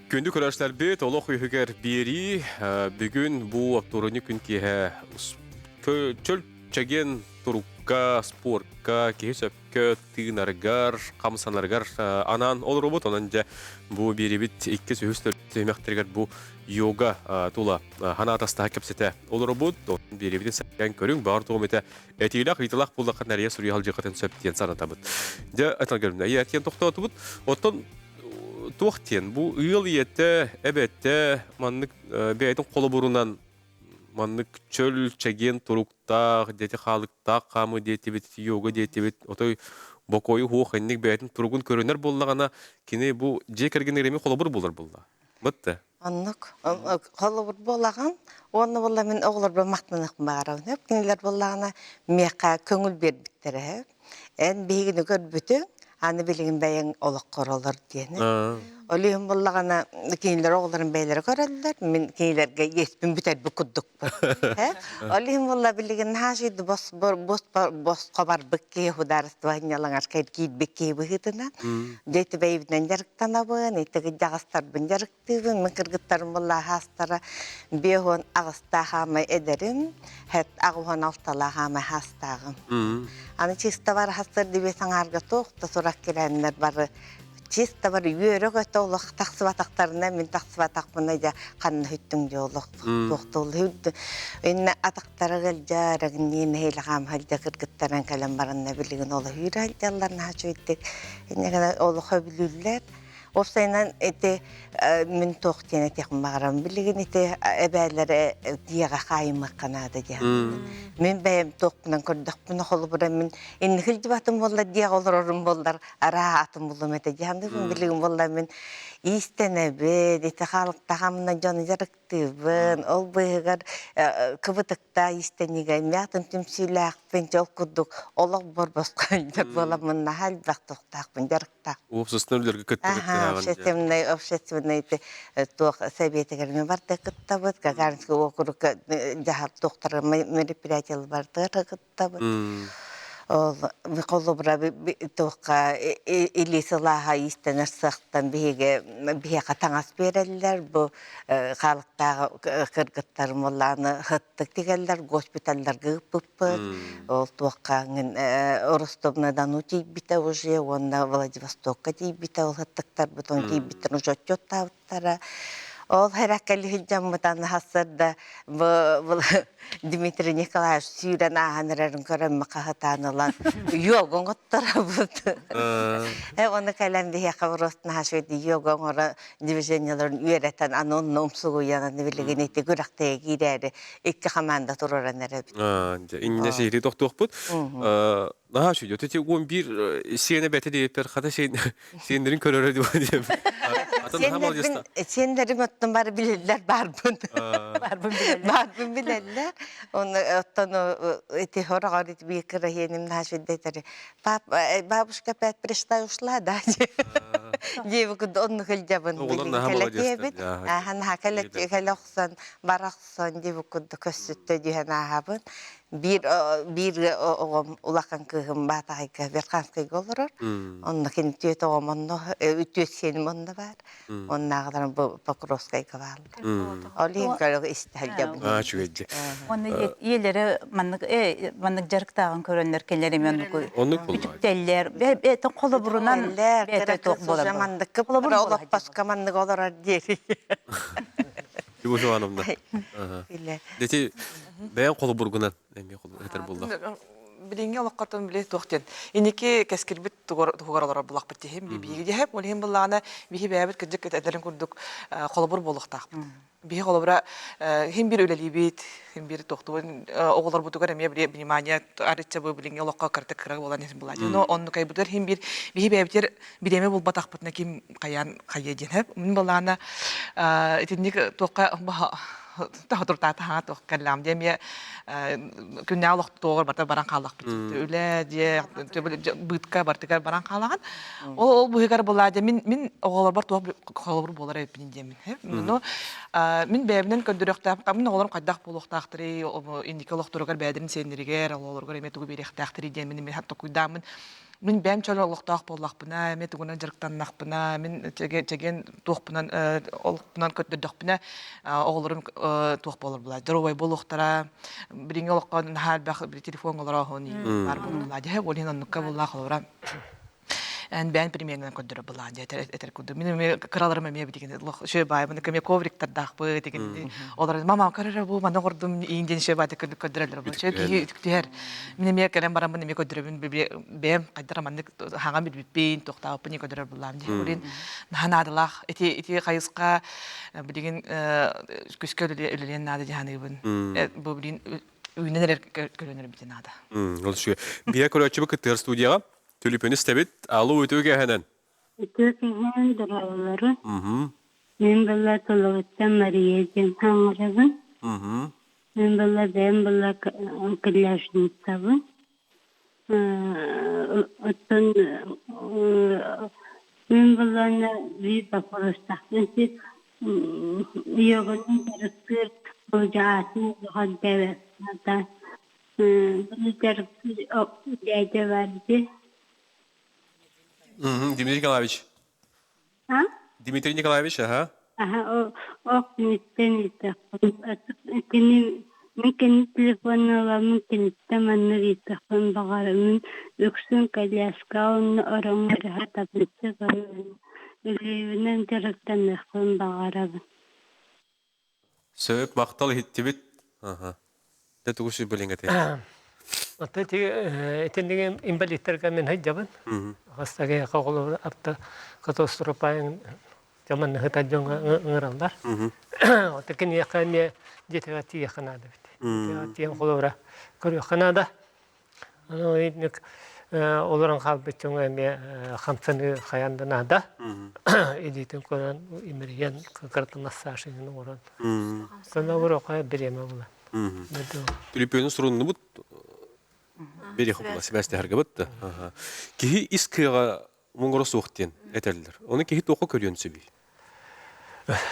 Күндү көрөөччүлэрбит, олох үһүгэр биэрии бүгүн бу оптуорунньу күн киэһэ чөл чэгиэн турукка, спортка, киһи сөпкө тыынарыгар, хамсанарыгар анаан олоробут. Онон дьэ бу биэрибит иккис үһүс түһүмэхтэригэр бу йога тула санаа атастаһа кэпсэтэ олоробут. Биэрибитин сэргээн көрүҥ, баҕар тугум этэ этиилээх, ыйыталаах буоллахха нарыйа суруйа сылдьыаххытын сөп диэн санатабыт. Дьэ, эталгырымна, ийэтиэн тохтоотубут. Оттон туох диэн бу ыал ийэтэ эбэтэ маннык бэйэтин холобурунан маннык чөл чэгиэн туруктаах дети хаалыктаах хаамыы диэтибит йога диэтибит отой бокуойу хуох инник бэйэтин туругун көрүнэр буоллаҕына кини бу дьиэ кэргэнигэр эмиэ холобур буолар буолла бытта Оннук. Холобур буолаҕын уонна буолла мин оҕолорбор махтаныахпын баҕарабын. Кинилэр буоллаҕына миэхэ көҥүл биэрбиттэрэ. Эн биһигини көрбүтүҥ, аны билигин бэйэҥ олоххор олор диэни. Ол иһин буоллаҕына кинилэр оҕолорун бэйэлэрэ көрөллөр, мин кинилэргэ иэспин бүтэрбит курдукпун. Ол иһин буолла билигин наһаа үчүгэй бос бос босхо барбыт киһи судаарыстыба сынньалаҥар киирбит киһи быһыытынан дьэ ити бэйэбинэн дьарыктанабын, ити кырдьаҕастарбын дьарыктыыбын, мин кыргыттарым буолла хаастара 58-таах аамай эдэрим, 86-лаах аамай хаастааҕым. Аны чисто бар хастар дибе саҥаарга туох да сурах кирээннэр бары чисто бар үөрэ-көтө олох тахсыбатахтарына мин тахсыбатахпына дьэ ханна хүттүҥ дьэ олох туохтуул хүрдү иннэ атахтара ыалдьар рагниин нэһиилэ хаамһа илдьэ кыргыттаран кэлэн баранна билигин олох үүрэ сылдьаллар наһаа үчүгэйдик иннэ гына олох өбүлүүллэр Уопсайынан ити мин туох диэн этиэхпин баҕарабын билигин ити эбээлэрэ дьиэҕэ хаайымыахха наада диэн. Мин бэйэм туохпунан көрдөхпүнэ холобура мин инники илдьибатым буоллар дьиэҕэ олорорум буоллар араа атын булуом этэ диэн билигин буолла мин иистэнэбин ити хаалыктахамына дьону дьарыктыыбын ол быыһыгар кыбытыктаа иистэниигэ эмиэ атын түмсүүлээхпин дьол курдук олох борбосхо буоламмын наһаа элбэх туохтаахпын дьарыктаах Уопсастыбаннай үлэлэргэ кыттыбыт Общественный, общественный туох сэбиэтигэр мен барда кыттабыт, Гагаринский округка дьаһал туохтара мероприятиялар бардыгар кыттабыт. Ол холобура туохха илии сылааһа иистэнэр сыахтан биһиги биһиэхэ таҥас биэрэллэр бу хаалыктааҕы кыргыттар муллааны хыттык тигэллэр госпиталларга ыыппыппыт ол туохха Ростов-на-Дону тиийбитэ уже уонна Владивостокка тиийбитэ ол хыттыктарбыт он тиийбиттэрин уже отчуоттаабыттара ол хэрэккэли сылдьаммыт аны хассарда Дмитрий Николаевич сүүрэн ааһан эрэрин көрөн хаһытаан ылан йога оҥотторобут. Э оны кэлэн биһиэхэ просто наһаа йога оҥоро движениеларын үөрэтэн аны онно умсугуйан аны билигин ити күрэхтэһэ киирээри икки команда тураран эрэбит. Иннэ сиһилии тохтуохпут. Наһаа үчүгэй. Ити 11 сиэнэ бэти диэппэр хата сиэннэрин көрөрө диэн. Сиэннэрим оттон бары билэллэр баарбын. Баарбын билэллэр. Баарбын билэллэр. Оны оттон ити хороҕор ити биир кыра иэним наһаа үчүгэй Пап, бабушка опять пришла и ушла, да? Диэбит оннук илдьабын кэлэтиэбит. Аха наһаа кэлэ охсон, бара охсон диэбит курдук көссүттэ дьүһэн ааһабын. Биир биир оҕом улахан кыыһым Баатаҕайга Верханскайга олорор. Онно кини түөрт оҕом онно түөрт сиэним онно баар. Оннааҕыларым бу Покровскайга бааллар. Ол иһин көрө истэ сылдьабын. Аа, үчүгэйди. Уонна ийэлэрэ маннык маннык дьарыктааҕын көрөннөр кэлэр эмиэ оннук Оннук буолла. үтүктэллэр. Бэйэтин холобурунан бэйэтэ туох буолар. Маннык Холобур буола олоппоско маннык олорор диэри. Любовь Ивановна. Дети бэйэн холобургунан эмиэ этэр буолла. Билиҥҥи олоххотун били туох диэн инники кэскилбит туһугар олорор булахпыт тиһим биһиги диэһэп ол иһин былаана биһи бэйэбит кырдьык этэлэрин курдук холобур буолуохтаахпыт. Биһи холобура хим бир үлэлиибит, хим бир тохтубун оҕолорбутугар эмиэ били внимание арычча бу билиҥҥи олоххо кырата кыра буолан иһин булааччы. Но оннукайбытыгар хим бир биһи бэйэбитигэр бириэмэ булбатахпытына ким хайаан хайыа диэн хэп. Мин былаана итинник туохха таһытуртаата хаҥа туох кэллэҕим диэн эмиэ күннээҕи олохтуоҕар барыта баран хааллахпыт үлэ дьиэ быытка бартыгар баран хаалаҕын ол ол быһыгар была дьэ мин мин оҕолорбор туох холобур буолар эбиппин диэммин ну мин бэйэбинэн көрдөрүөхтээх мин оҕолорум хайдах буолуохтаахтарый инники олохторугар бэйэлэрин сиэннэригэр оҕолоругар эмиэ тугу биэриэхтээхтэрий диэн мин эмиэ токуйдааммын мин бэйэм чөл олохтоох буоллахпына, эмиэ тугунан дьарыктаннахпына, мин чэгиэн туохпунан олохпунан көрдөрдөхпүнэ, оҕолорум туох буолар була, здоровай буолуохтара, билиҥҥи олоххо наһаа элбэх телефон олорооһун баар буолар дьэ, ол иһин оннукка буллаах олора эн бэйэн примерынан көрдөрөр былаан дьэ этэр курдук мин эмиэ кыраларым эмиэ билигин шөй баайбын эмиэ ковриктардаахпыт тигин олор мама көрөрө бу маны оҥордум иин диэн шөй баайда көрдөрөллөр бу шөй киһи үтүктүһэр Мин эмиэ кэлэн бараммын эмиэ көрдөрөбүн бэйэм хайдах маннык хаҥан билбиппин, туохтаабыппын көрдөрөр буллаам дии. Олин наһаа наадалаах ити ити хайысха билигин күскэ үлэлиэн наада дии саныыбын. Бу билигин үүнэн эрэр көлөнөр бити наада. Ол үчүгэй. Биһэ көрөөччүбү кыттыгар студияҕа түлүпүнү истэбит. Алло, үтүө кэһэнэн. Үтүө кэһэн дороолору. Мин была Тулугуттан Мария диэн хаҥырабын. Мин была бэйэм была коляшницабын. Оттон мин былаана биир боппуруостаахпын сир йоганын дьарыктыыр былдьаатын улахан дэбэт Bunu дьарыктыыр дядя бар дии. Дмитрий Николаевич. А? Дмитрий Николаевич, ага. Аха, ох киниттэн ыйытыахпын. Кини мин кини телефонун ыламмын киниттэн маннык ыйытыахпын баҕарабын. Үксүн коляска уонна ороҥҥо ыраха таблица барабын. Илиибинэн дьарыктаныахпын баҕарабын. Сөп, махтал иһиттибит. Аха. Дэ тугу сүбэлиҥ этэй? Оттон ити итинниги инвалидтарга мин сылдьабын. Хастаги оҕолор апта катастрофайын дьомон ыһытар дьоҥҥо ыҥыраллар. Оттон киниэхэ эмиэ дьиэтигэр тиийиэххэ наада эбит. Тиийэн холобура көрүөххэ наада. Аны итинник олорон хаалбыт дьоҥҥо эмиэ хамсаныы хайаан да наада. Илиитин көрөн, имэрийэн, кырата массаж иһин оҥорон. Көмө хайа бириэмэ була. Түлүпүөнү суруннубут бириэх була сибээстэһэргэ да. Киһи ис кыаҕа муҥура суох диэн этэллэр. Ону киһи туохха көрүөн сөбүй?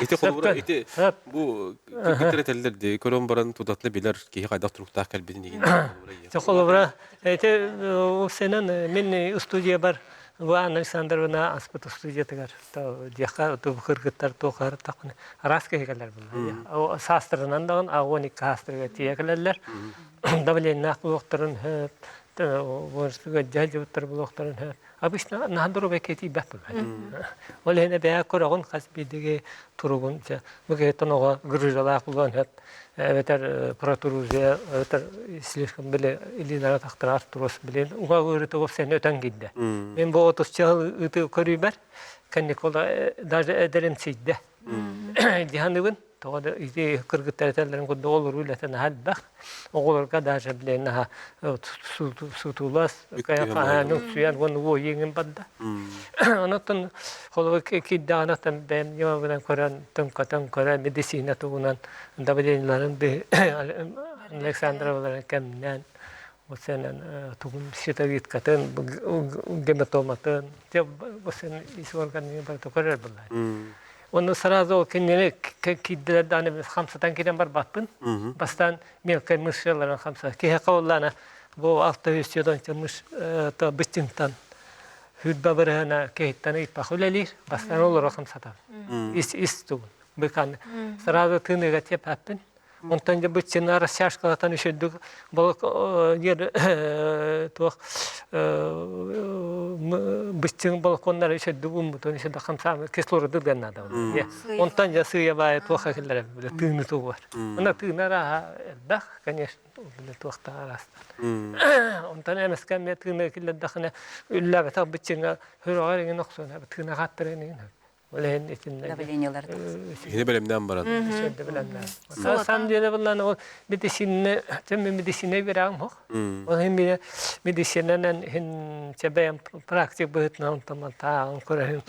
Ити холобура ити бу кыргыттар этэллэр дии көрөн баран тутатына билэр киһи хайдах туруктаах кэлбитин иһин Холобура ити сенен мин студиябар Анна Александровна аспыт студиятыгар диэххэ кыргыттар туох таххына араас киһи кэлэр буолла. Саастарынан даҕан 12 саастарыгар тиийэ кэлэллэр. Давлениелаах буолуохтарын сөп, дьалдьыбыттар буолуохтарын сөп. Обычно наһаа доруобай тиийбэт буолар. Ол иһин эбээ көрөҕүн хас биирдиги туругун бу киһиттэн оҕо грыжалаах буолуон сөп эбэтэр протрузия эбэтэр слишком били илиилэрэ тахтарар турус билин уга ыарыыта вовсе өтөн киирдэ. Мин бу отузча ыты көрүүбэр каникула даже эдэримсийдэ. Дьаһаныбын тоҕо да ити кыргыттар этэллэрин курдук олоруу үлэтэ наһаа элбэх. Оҕолорго даже билэн наһаа сутулас хаһаанын суйан уонна уойуҥун барда. Онон холобур киирдэҕинэ бэйэм ньымабынан көрөн төҥкөтөн көрөн медицина туһунан давлениеларын Александроваларын кэмнээн сенен тугун щитовидкатын гематоматын ис органын барыта көрөр буолла. Онно сразу ол кинини киирдилэр даҕаны хамсатан киирэн барбаппын. Бастаан мелкай мышцаларын хамсат. Киһиэхэ буоллаана бу 600 мыш быччыҥтан хүрбэ бырыһына киһиттэн ыйпах үлэлиир. Бастаан олоро хамсатан. Ис ис тугун. Быкан сразу тыыныга тиэппэппин. Онтон дьэ быччына растяжкалатан үчүгдүк туох быччыҥ балконнары үчүгдүк ууммутун үчүгдүк хамсаан кислороды ылыан наада. Онтон дьэ сыыйа баайа туох киллэрэн бile тыыны тугуар. Ына тыына арааһа элбэх, конечно, бile туохтаах араастан. Онтон эмискэ эмиэ тыыны киллэрдэхинэ үллээбэтэх быччыҥа хөрөҕөр иҥин охсуон тыына хааттарыан иҥин Ол иһин итиннэ давлениелар Кини бэлэмнээн баран. Үчүгэй бэлэмнээн. Самом деле буллан ол медицинне тем медицина үөрэҕим суох. Ол иһин мин медицинанан иһин чэбэйэм практик быһыытынан онтон тааҕын көрөһүн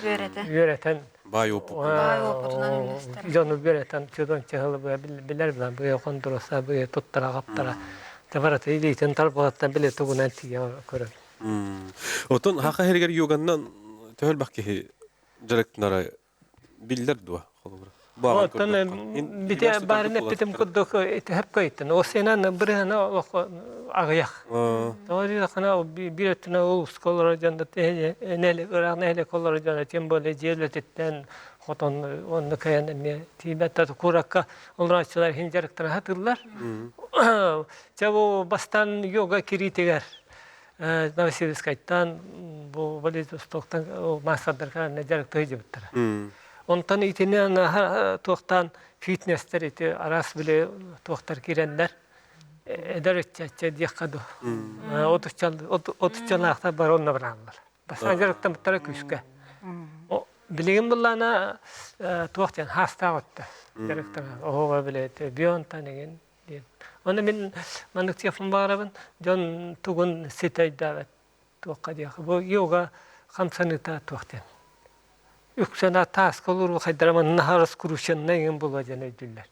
үөрэтэн Баай опыт. Баай опытынан үллэстэр. Дьону үөрэтэн чудон чыһылы билэр билэн быйа хондуруса быйа туттара хаптара. Табарата илиитин тарбаҕыттан биле тугунан тиийэ көрөн. Отон хаха хэригэр йоганнан төһөлбөх киһи дьарыктанара биллэр дуо холобура? Оттон бите баарын эппитим курдук итиһэп көйттен. Ол сенан бырыһана олох аҕыйах. Тоҕо биир өттүнэ улууска олорор дьон ыраах нэһилиэк олорор дьон тем более дьиэ үлэтиттэн хотон онно кайан эмиэ тиийбэт куоракка олорооччулар иһин дьарыктана сатыыллар. Чэ бу бастаан йога кириитигэр Новосибирскайтан бу Владивостоктан маастардарга дьарыктыы сылдьыбыттара. Онтон итини туохтаан фитнестер ити араас били туохтар киирэннэр эдэр ыччачча диэххэ дуу отуччалаахтар бары онно барааллар. Бастаан дьарыктаммыттара күүскэ. Билигин буллаана туох диэн хаастаах өттө дьарыктанар. Оһоҕо били бионтан игин диэн. Оны мин маннык телефон баарабын, дьон тугун ситэ өйдөөбөт туохха диэх. Бу йога хамсаныыта туох диэн. Үксэнэ тааска олоруу хайдара наһаа раскрученный иҥин буолуо диэн өйдүүллэр.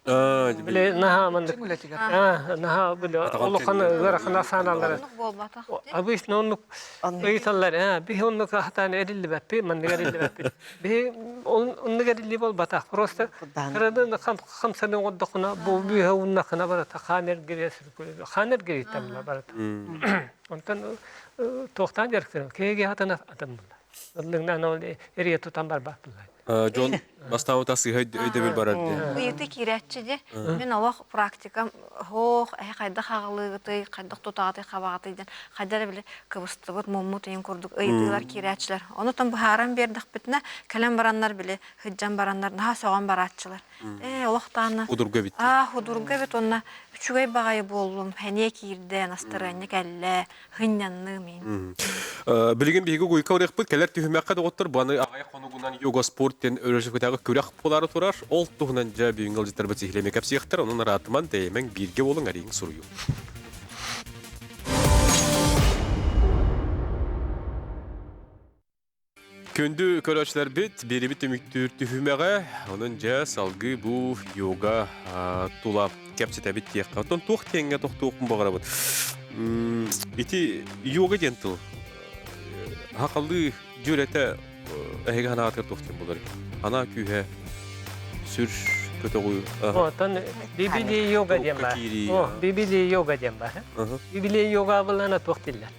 Били наһаа маннык наһаа били улахан ыарахан сааналлара. Обычно оннук ыйыталлар, биһи оннук хатаан эриллибэппит, маннык эриллибэппит. Биһи оннук эриллии буолбатах. Просто кырадан хамсаны оҥордоххуна, бу бүүһэ ууннаххына барыта хаан эргирийэ хаан эргирийтэн барыта. Онтон туохтаан дьарыктанам, киһиги атын атын булла. Ыллыҥнан ол эрийэ тутан барбат булла. Дьон бастаабыта сыыһа өйдөбүл барар диye. Ыйыты киирээччи де. Мин олох практикам хоох, эһи хайдах аҕалыыгытый, хайдах тутаҕытый, хабаҕытый диэн хайда эрэ били кыбыстыбыт, муммут ыйын курдук ыйытыылар киирээччилэр. Онутан быһааран биэрдэхпитинэ, кэлэн бараннар били сылдьан бараннар наһаа сөҕөн барааччылар. Ээ, олох даҕаны Удурга эбит. Аа, удурга эбит уонна үчүгэй баҕайы буоллум, сэниэ киирдэ, настарыанньа кэллэ, һынньанным мин. Билигин биһиги Гуйка ырыахпыт кэлэр түһүмэххэ доҕоттор бу аны аҕыйах хонугунан Югоспорт диэн өрөспүүбүлүкэтээҕи күрэх буолаары турар. Ол туһунан дьэ бүгүҥҥү ыалдьыттарбыт сиһилиэмэ кэпсиэхтэр. Онон ыраатыман, тэйимэҥ, бииргэ буолуҥ, арийыҥ суруйуҥ. Күндү көрөөччүлэрбит, биэрибит түмүктүүр түһүмэҕэ, онон дьэ салгыы бу йога тула кэпсэтэбит диэххэ. Оттон туох диэҥҥэ тохтуохпун баҕарабыт. Ити йога диэн тыл хахалыы дьүөрэтэ эһиги санаатыгар туох диэн буолар? Анаа күүһэ сүр көтөҕүү. Оттон бибили йога диэн бар. О, бибили йога диэн бар. Бибили йога булана туох дииллэр.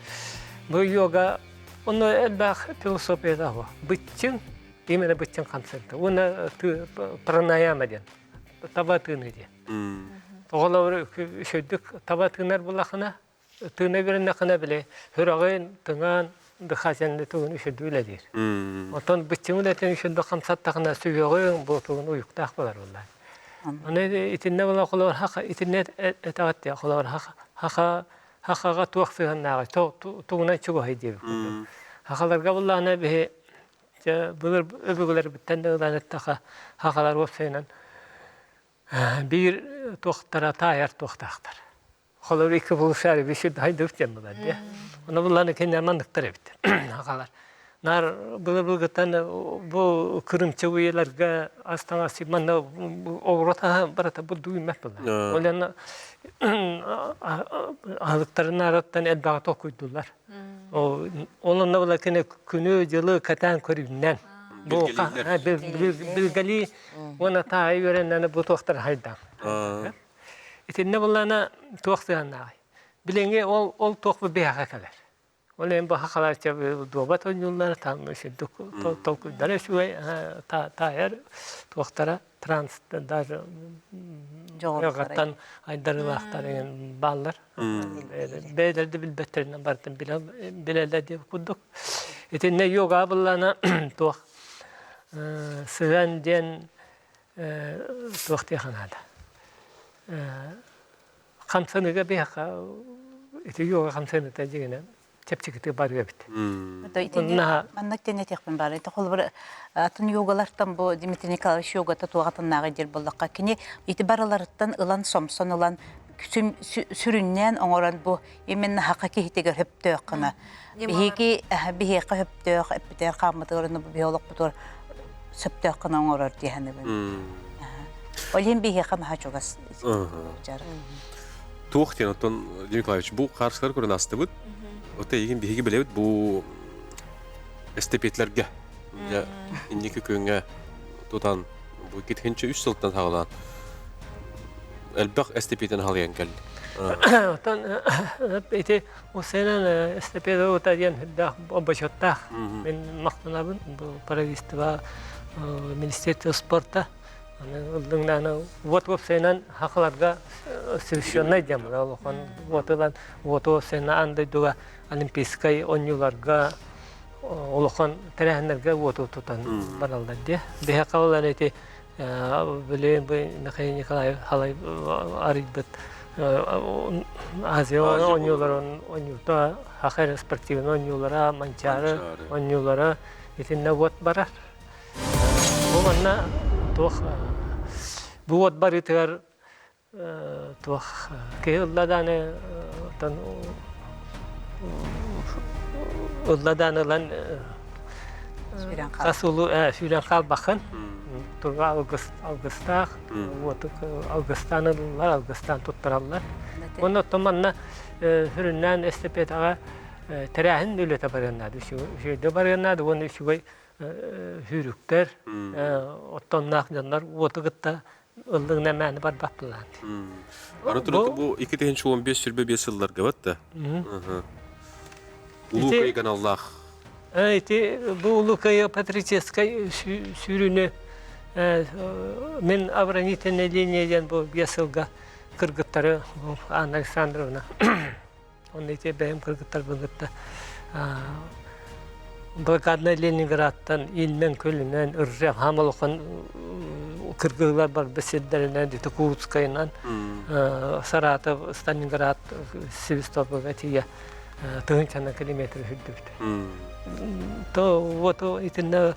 Бу йога Онно элбэх философията суох. Быччыҥ, именно быччыҥ хамсыырта. Уонна пранаяма диэн, таба тыыныы диэн. Оҕолор үчүгдүк таба тыынар булахына, тыына үөрэннэххинэ били сүрэҕин, тыҥаан, дыхательный тугун үчүгдүк үлэлиир. Оттон быччыҥ үлэтин үчүгдүк хамсаттахына сүһүөҕүҥ бу тугун уйуктаах буолар буоллаа. Аны итиннэ була холобур хаха итиннэ этэҕит диye холобур хаха Хахаҕа туох сыһыаннааҕый, тугунан чугаһый диэбит курдук. Хахаларга буллаҕына биһи дьэ былыр өбүгэлэрбиттэн да ылан эттэххэ хахалар уопсайынан биир туохтара таайар туохтаахтар. Холобур икки полушарий биши хайдыбыт диэн булар дии. Ону буллаҕына кинилэр манныктар эбит хахалар. Наар былыр-былыргыттан бу кырымчы үйэлэргэ ас-таҥас манна оҕуруот аһа барыта бурдук үүммэт буолла. Ол иһин аһылыктарын наараттан элбэҕи толкуйдууллар. Ол онно була кини күнү-дьылы кэтээн көрүүннэн. Бу билгэлии уонна таайы үөрэннэни бу туохтар хайдам. Итиннэ буллана туох сыһаннааҕый? Билиҥҥи ол ол туох бу биһиэхэ кэлэр. Ол иһин бу хахалаачча дуобат ойууллара там сүрдүк толкуйдара үчүгэй таайар туохтара транс даже йогаттан айдарыылаахтар деген бааллар. Бэйэлэр да билбэттэринэн барытын билэллэр диэбит курдук. Итиннэ йога буллана туох сыһыан диэн туох диэхэ наада. Хамсаныыга биһиэхэ ити йога хамсаныыта дьиҥинэн чэпчэкитик барыа эбит. Маннык диэн этиэхпин баар. Ити холобур атын йогалартан бу Дмитрий Николаевич йогата туох атыннааҕы диир буоллахха, кини ити барыларыттан ылан сомсон ылан сүрүннээн оҥорон бу именно хака киһитигэр хөптөөх гына биһиги биһиэхэ хөптөөх эппитигэр хааммытыгар уонна бу биһи олохпутугар сөптөөх гына оҥорор дии саныыбын. Ол иһин биһиэхэ наһаа чугас дьарык. Туох диэн оттон Дмитрий Николаевич бу хаарсылар көрөн астыбыт. Ота эйигин биһиги билэбит бу эстепетлерге дьэ инники күҥҥэ тутан бу китхинче үс сылтан саҕалаан элбэх эстепетин халыйан кэлли. Оттон ити Усенан эстепеда ута диэн үрдээх бочуоттаах. Мин махтанабын бу правительство Министерство спорта ыллыҥнааны уот уопсайынан хахаларга совершеннай диэн була улахан уот ылан уоту уопсайынан аан дойдуга олимпийскай оонньууларга улахан тэрээһиннэргэ уоту тутан бараллар диэ. Биһиэхэ ылан ити билигин бу Михаил Николаев халай арыйбыт Азия оонньууларын оонньуута Хахер спортивный оонньуулара, Манчаары оонньуулара итиннэ уот барар. Бу манна туох бу уот барыытыгар туох киһи ылла дааны оттон ылла дааны ылан хас улуу сүүрэн хаалбаххын турга алгыс алгыстаах уоту алгыстаан ылаллар алгыстаан туттараллар уонна оттон манна сүрүннээн эстепетаҕа тэрээһин үлэтэ барыан наада үчүгэйдик барыан наада уонна үчүгэй сүүрүктэр оттонноох дьоннор уоту кытта ыллыгына мээнэ барбат булаан. Аны туран бу 2015-25 сылларга бат да. Улуу Кыайыган Аллах. Ити бу Улуу Кыайыы патриотическай сүүрүүнү мин оборонительная линия диэн бу биэс сылга кыргыттары Анна Александровна Онно ити бэйэм кыргыттарбын кытта блокаднай Ленинградтан Ильмен көлүнэн Ржев хаамалахан кыргыылар барбыт сирдэринэн Курскайынан Саратов Сталинград Севастополга тиийэ тыһыынчанан километр үрдүбүт. То вот итиннэ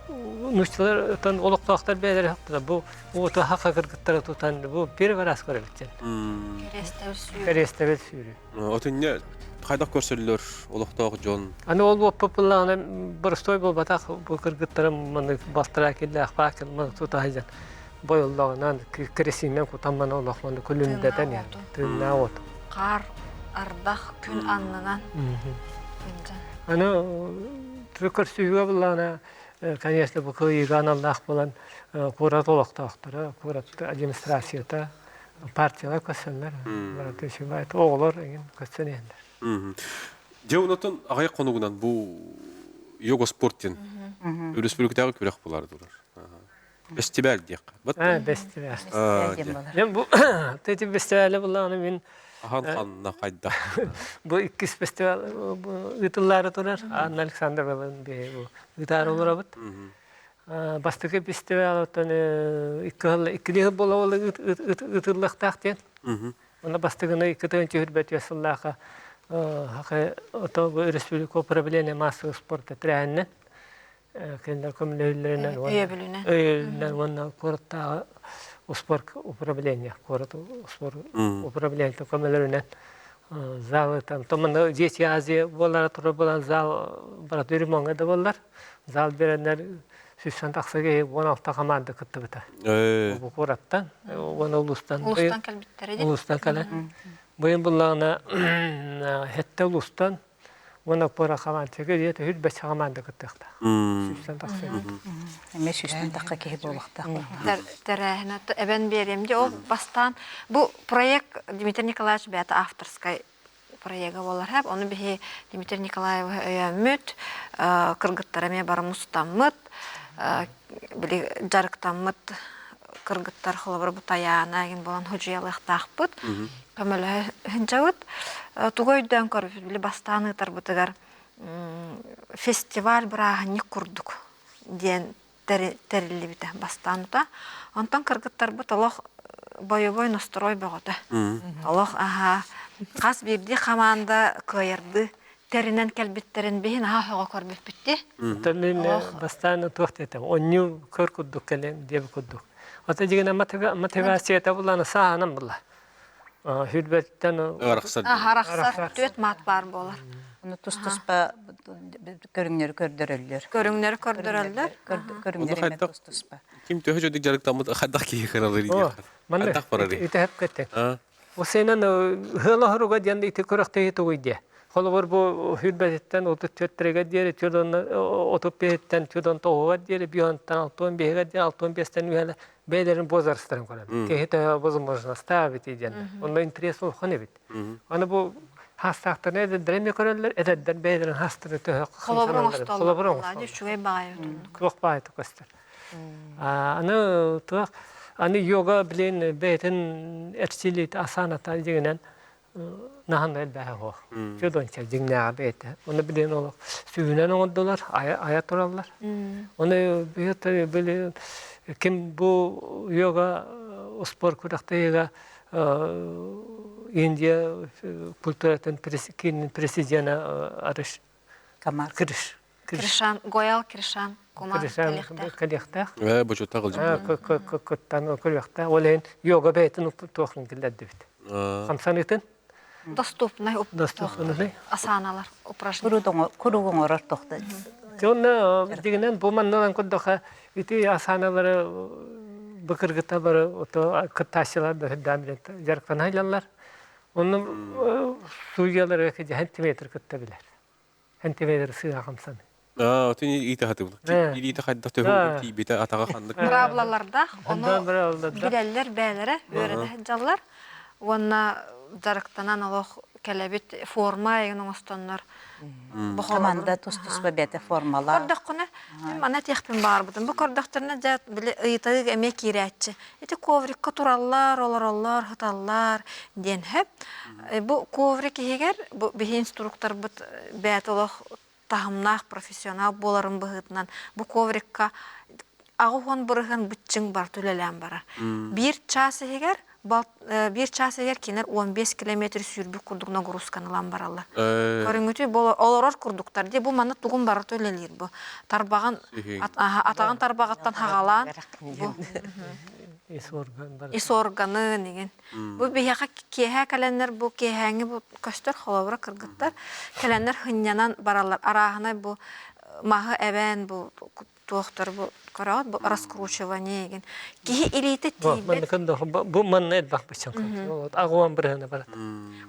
нууччалар олохтоохтор бэйэлэрэ бу уоту хаха кыргыттара тутан бу первый раз көрөбүт Кэриэстэбил сүүрүү. Отунньа хайдах көрсөллөр олохтоох дьон? Аны ол буоппуппуллаҕына боростуой буолбатах бу кыргыттарым маны бастара киллээх факел маны тута сылдьан бойоллоҕунан керосиннэн кутан маны олох маны күлүндэтэн тыыннаах от. Хаар, ардах, күн аннынан. Аны көрсүһүүгэ буллаҕына конечно бу кыайыыга аналлаах буолан куорат олохтоохторо, куорат администрацията партиялар көссөннөр, барыта үчүгэй оҕолор эҥин көссөн иһэллэр. Дьэ онотон аҕыйах хонугунан бу йога спорт диэн өрөспүүбүлүкэтээҕи күрэх буолар турар. Фестиваль диэххэ. Фестиваль. Дьэ бу ити фестивале буллаҕына мин Ахан ханна хайдах. Бу иккис фестиваль ыытыллаары турар. Анна Александровна бу ыытаары олоробут. Бастакы фестиваль оттон икки сыл буола ыытыллыахтаах диэн. Онно бастакыны 2 түһүрбэт сыллаахха ото республика управление массового спорта тэрээһиннэн кинилэр көмөлөһүллэринэн өйөбүлүнэн уонна куораттааҕы спорт управление куорат спорт управлениетын көмөлөрүнэн залы там томана Дети Азии буолара турар буолан зал барат ремонтга да буоллар зал береннер сүүстэн тахса киһи 16 команда кыттыбыта. Бу куораттан уонна улуустан улуустан кэлбиттэрэ улуустан кэлэн быйыл буллаҕына хетте улуустан. Уонна пора хамаанда диэт үһүр бэс хамаанда кыттыахтаах. Сүүстэн тахса. Эмиэ сүүстэн тахха киһи буолуохтаах. Тэрээһин эбэн биэриэм дии. Ол бастаан бу проект Дмитрий Николаевич бэйэтэ авторскай проега буолар хэп. Ону биһи Дмитрий Николаевы өйөөммүт, кыргыттар эмиэ бары мустаммыт, били дьарыктаммыт кыргыттар холобур бу Тайаана игин буолан худьуйалыахтаахпыт, көмөлөһө сылдьабыт. Тугу өйдөөн көрбүт, били бастаан ыытарбытыгар фестиваль бырааһынньык курдук диэн тэриллибитэ бастаан ута. Онтон кыргыттарбыт олох бойобуой настрой бөҕөтө. Олох аһаа хас биирдии хамаанда кыайарды тэринэн кэлбиттэрин биһин аһаа сөҕө көрбүппүт дии. Оттон мин бастаан туох диэтим, онньуу көр курдук кэлэн диэбит курдук. Ото дьигинэ мотивацията буллана сааһынан булла. Хүрбэттэн Арахсар. Арахсар түөт маат баар буолар. Ону тус-туспа көрүҥнэри көрдөрөллөр. Көрүҥнэри көрдөрөллөр. Көрүҥнэри эмэ тус-туспа. Ким төһө дьодик дьарыктаммыт хайдах киһи кыралыр диэх. Манна Хайдах барарый? итэһэп кеттен. Осенан ыала хоруга диэн ити күрэхтэһии тугуй диэ. Холобур бу хүрбэтиттэн 34-гэ диэри, 35-тэн 49-га диэри, 5-тан 65-гэ диэри, 65-тэн үһэлэ бэйэлэрин возрастарын көрөн. Киһи төһө возможностаах эбит диэн. Онно интерес улахан эбит. Аны бу хаастаахтарына эдэрдэр эмиэ көрөллөр, эдэрдэр бэйэлэрин хаастарын төһө Холобур оҥостоллор. Холобур оҥостоллор. Үчүгэй баҕайы. Туох баҕайы көстөр. Аны туох аны йога билин бэйэтин эрчилиит асаната дьиҥинэн наһан элбэҕэ суох. Чудонча дьиҥнээҕэ бэйэтэ. Оны билин олох сүүнэн оҥордулар, айа тураллар. Оны били ким бу йога спорт күрэхтэһиигэ Индия культуратын президенэ Арыш Камар. Криш Кришан, Гоял Кришан Кумар кэлиэхтээх. Кэлиэхтээх. Ээ, бочуоттаах ылдьыппыт. Кыттан көрүөхтээх. Ол иһин йога бэйэтин туохун киллэрдибит. Хамсанытын. Доступный. Доступный. Асаналар, упражнения. Куруг оҥорор тохта. Онно дигинен бу маннан көрдөхө ити асаналары быкыргыта бары ото кыттааччылар бөһүрдээн билэн дьарыктана сылдьаллар. Онно судьялары сантиметр кытта билэр. Сантиметр сыыһа хамсаны. Аа, отun иитэ хатыбыл. Илиитэ хайдах төһө тиийбитэ атаҕа ханнык. Быраабылалардаах, ону билэллэр бээлэрэ, үөрэтэ сылдьаллар. Уонна дьарыктанан олох кэлэбит форма эйгин оҥостоннор Команда тус-туспа бэйэтэ формалаах. Көрдөххүнэ, мин маны этиэхпин баҕарбытым. Бу көрдөхтөрүнэ дьэ били ыйытык эмиэ киирээччи. Ити коврикка тураллар, олороллор, сыталлар диэн сөп. Бу коврик иһигэр бу биһи инструкторбут бэйэтэ олох таһымнаах профессионал буоларын быһыытынан бу коврикка 80% быччыҥ барыта үлэлээн барар. Биир чаас иһигэр биир чаас иһигэр кинилэр 15 километр сүүрбүт курдук нагрузканы ылан бараллар. Көрүҥүтүй олорор курдуктар дии бу манна тугун барыта үлэлиир бу. Тарбаҕын атаҕын тарбаҕыттан хаҕалаан бу ис органын игин. Бу биһиэхэ киэһэ кэлэннэр бу киэһээҥҥи бу көстөр холобура кыргыттар кэлэннэр хынньанан бараллар. Арааһынай бу маһы эбэн бу туохтар бу көрөҕүт бу раскручивание игин. Киһи илиитэ тиийбэт. Бу манна элбэх быччан агуан бырыһына барат.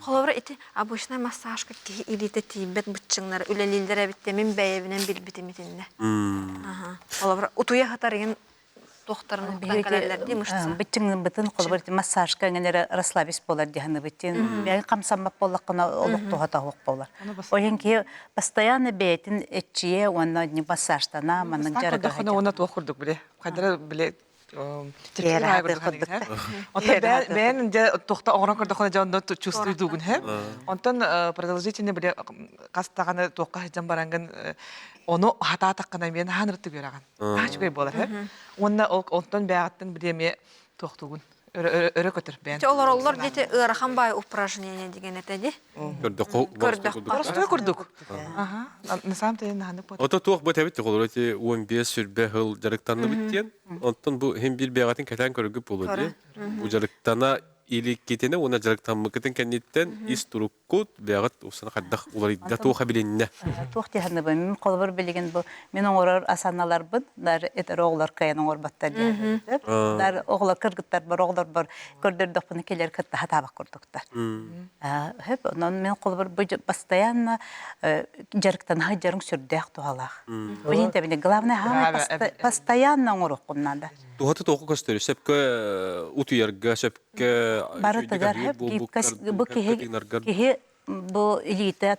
Холобура ити обычный массажка киһи илиитэ тиийбэт быччыҥнар үлэлииллэр эбит мин бэйэбинэн билбитим итиннэ. Холобура утуйа сытар игин туохтарын уктан кэлэллэр дии мышца. Быччыҥныбытын холобур массажка эҥин эрэ расслабись буолар диһаныбытын. Бэйэн хамсаммат буоллаххына олох туһата суох буолар. Ол иһин киһи постоянно бэйэтин эччийэ уонна массажтана маннык дьарыга Көрдөххүнэ уонна туох курдук биле хайдара биле Бэйэн дьэ туохта оҥорон көрдөххүнэ дьэ онно чувствуйдуугун һэ. Онтон продолжительный биле хас даҕаны туохха сылдьан бараҥҥын ону хатаатаххына эмиэ наһаа ынырыктык үөрэҕин. Наһаа үчүгэй буолар һэ. Уонна ол онтон бэйэҕиттэн били эмиэ туохтуугун өрө көтөр бэйэн. Олороллор диэти ыарахан баай упражнение деген этэ ди. Көрдөххө Простой курдук. Аха. На самом деле наһаны Ото туох бу этэбит холоро ти 15 сүрбэ хыл дьарыктанныбыт диэн. Онтон бу хим бир бэҕэтин кэтээн көрөргүт буолуо дии. Бу дьарыктана иликкитинэ уонна дьарыктаммыккытын кэнниттэн ис туруккут бэйэҕит усана хайдах уларыйда, туох эбилиннэ? Туох дии саныыбын, мин холобур билигин бу мин оҥорор асаналарбын нар этэр оҕолор кыайан оҥорботтор диэн. Нар оҕолор кыргыттарбар, оҕолорбор көрдөрдөхпүнэ кэлэр кытта хатаабак курдуктар. Хөп, онон мен холобур бу постоянно дьарыктана сылдьарыҥ сүрдээх туһалаах. Бу иһин тэбини главное хаамай постоянно оҥоруоххун наада. Туһата туохха көстөр? Сөпкө утуйарга, сөпкө барытыгар бу киһи киһи бу илиитэ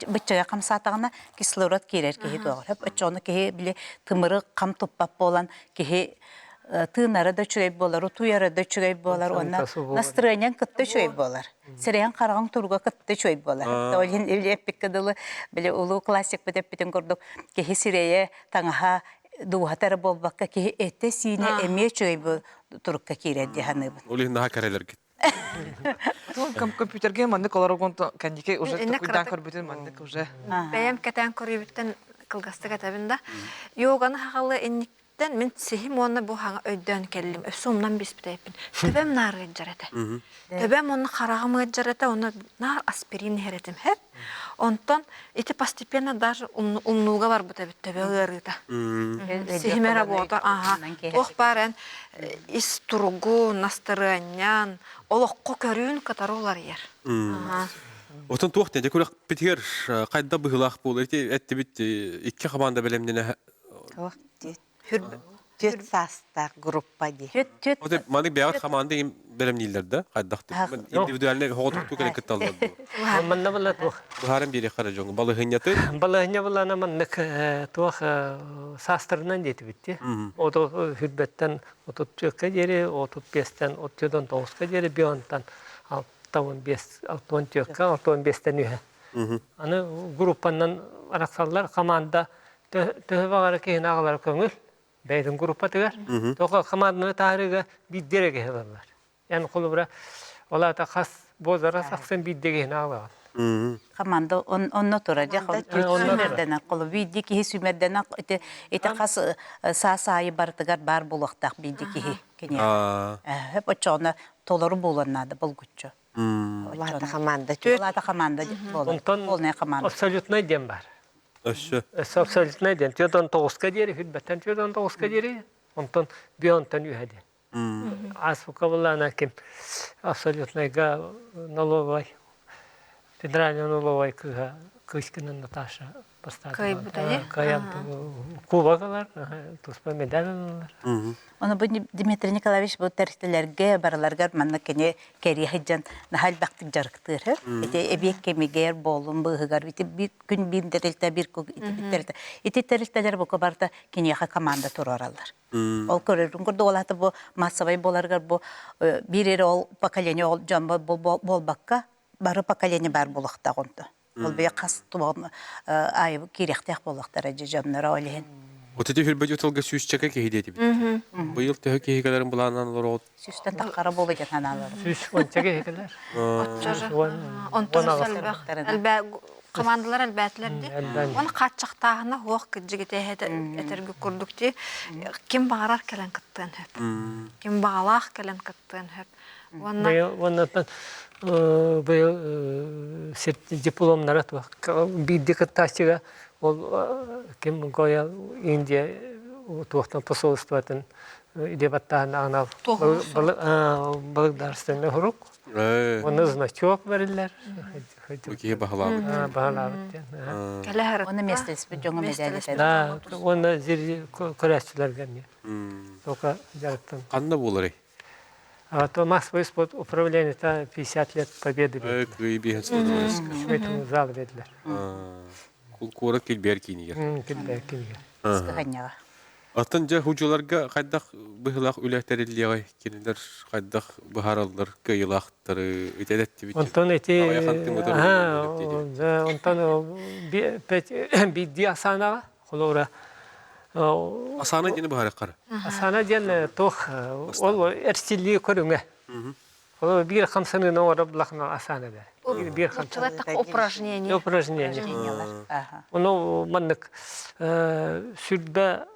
быччага хамсаатаҕына кислород киирэр киһи туоҕар. Хөп оччоҕуна киһи били тымыры хам туппат буолан киһи тыынара да үчүгэй буолар, утуйара да үчүгэй буолар уонна настырыанньаҥ кытта үчүгэй буолар. Сирэйиҥ хараҕыҥ туруга кытта үчүгэй буолар. Ол иһин эппиккэ дылы, били улуу классикпыт эппитин курдук, киһи сирэйэ, таҥаһа, дууһата эрэ буолбакка, киһи этэ-сиинэ эмиэ үчүгэй турукка киирэр дии саныыбын. Ол иһин наһаа кэрэлэргит. Компьютерге маннык олорогон кэнники уже куйдаан көрбүтүн маннык уже. Бэйэм кэтээн көрүүбүттэн кылгастык этэбин да. Йоганы хахалы инниктен мин сиһим уонна бу хаҥа өйдөөн кэллим. Өссө умнан биспитэйпин. Төбөм наар ыалдьар этэ. Төбөм онно хараҕым ыалдьар этэ, онно наар аспирин иһэр этим. Хэп. Онтон ити постепенно даже умнууга барбыт эбит төбө ыарыыта. Сиһим эрэ буолта, аха. Туох баар эн ис туругу, настарыанньан, олоххо көрүүн кытары уларыйар. Отон туох диэн күрэхпитигэр хайда быһыылаах буолар ити эттибит икки хамаанда бэлэмнэнэ Түөрт саастаах группа дии. Түөрт Маннык бэйэҕит хамаанда им бэлэмнииллэр да хайдах индивидуальный хоҕотуктуу кэлэн кытталлар дуо? Манна была туох. Быһааран биэриэххэ эрэ дьоҥҥо балаһыанньатын. Балаһыанньа былаана маннык туох саастарынан диэтибит дии. Ото хүрбэттэн 34-ка диэри, 35-тэн 39-ка диэри, бионтан 65 64-ка, 65-тэн үһэ. Аны группанан арахсаллар команда төһө баҕара киһини аҕалара көҥүл бэйэтин группатыгар. Тоҕо команданы таһаарыыга биирдэ эрэ киһи ылаллар. Эн холобура ол аата хас буолара ахсын биирдэ киһини аҕалаҕын. Команда онно турар дьэ сүүмэрдэнэн холу биирдии киһи сүүмэрдэнэн ити ити хас саас аайы барытыгар баар буолуохтаах биирдии киһи киниэхэ. Хөп оччоҕуна толору буолуон наада булгуччу. Улаата команда. Улаата команда буолар. Онтон Полная команда. абсолютнай диэн бар. Өссө. Өссө абсолютнай диэн. 49-ка диэри, хүрбэттэн 49-ка диэри, онтон бионтан үһэ диэн. Азбука буллаана ким абсолютнайга налоговай, федеральный налоговай кыыһа Кыскина Наташа Кыайбыта Кыайан кубок ылар, туспа медаль ылар. Ону бу Дмитрий Николаевич бу тэрилтэлэргэ барыларыгар манна кини кэрии сылдьан наһаа элбэхтик дьарыктыыр. Ити эбиэт кэмигэр буолун быыһыгар ити биир күн биир тэрилтэ биир ити тэрилтэ ити тэрилтэлэр бука барыта киниэхэ команда туруораллар. Ол көрөрүн курдук ол аата бу массовай буоларыгар бу биир эрэ ол поколение ол дьон буолбакка бары поколение баар буолуохтаах онто. Ол бэйэ хас туман аайы киириэхтээх буоллахтара дьэ дьонноро ол иһин. Вот ити хүрбэт уталга сүүсчэкэ киһи диэтибит. Быйыл төһө киһи кэлэрин былаанынан олороҕут? Сүүстэн таххара буолуо диэн санаалар. 110 киһи кэлэр. Онтон элбэх элбэ командалар элбээтилэр дии. Оны хааччахтааһына хуох кырдьык этэргэ курдук дии. Ким баҕарар кэлэн кыттыан сөп. Ким баҕалаах кэлэн кыттыан сөп. Уонна Уоннаттан быйыл дипломнара туох биирдии кыттааччыга ол ким Гоял Индия туохтан посольствотын идея баттааһын анал балык хурук уонна значок бэриллэр Киһи баһылаабыт. Баһылаабыт диэн. Уонна миэстэлэспит дьоҥҥо медаль Да, уонна көрөөччүлэргэ эмиэ. Только дьарыктан. Ханна буоларый? А то Москвы спорт управлениета 50 лет победы Кыайыы биэһин сылын зал бердилер. Куорат килбиэр киинигэр. Килбиэр киинигэр. Кыһанньаҕа. Оттон дьэ худьуларга хайдах быһыылаах үлэ тэриллиэҕэй? Кинилэр хайдах быһаараллар кыайыылаахтары итэлэттибит. Онтон ити онтон биирдии асаанаҕа холобура Асаана диэни быһаарыаххара. Асаана диэн туох ол эрчиллии көрүҥэ. Ол биир хамсаныыны оҥорор булахына асаана бэр. Биир хамсаныы. Упражнение. Упражнение. Ону маннык сүрбэ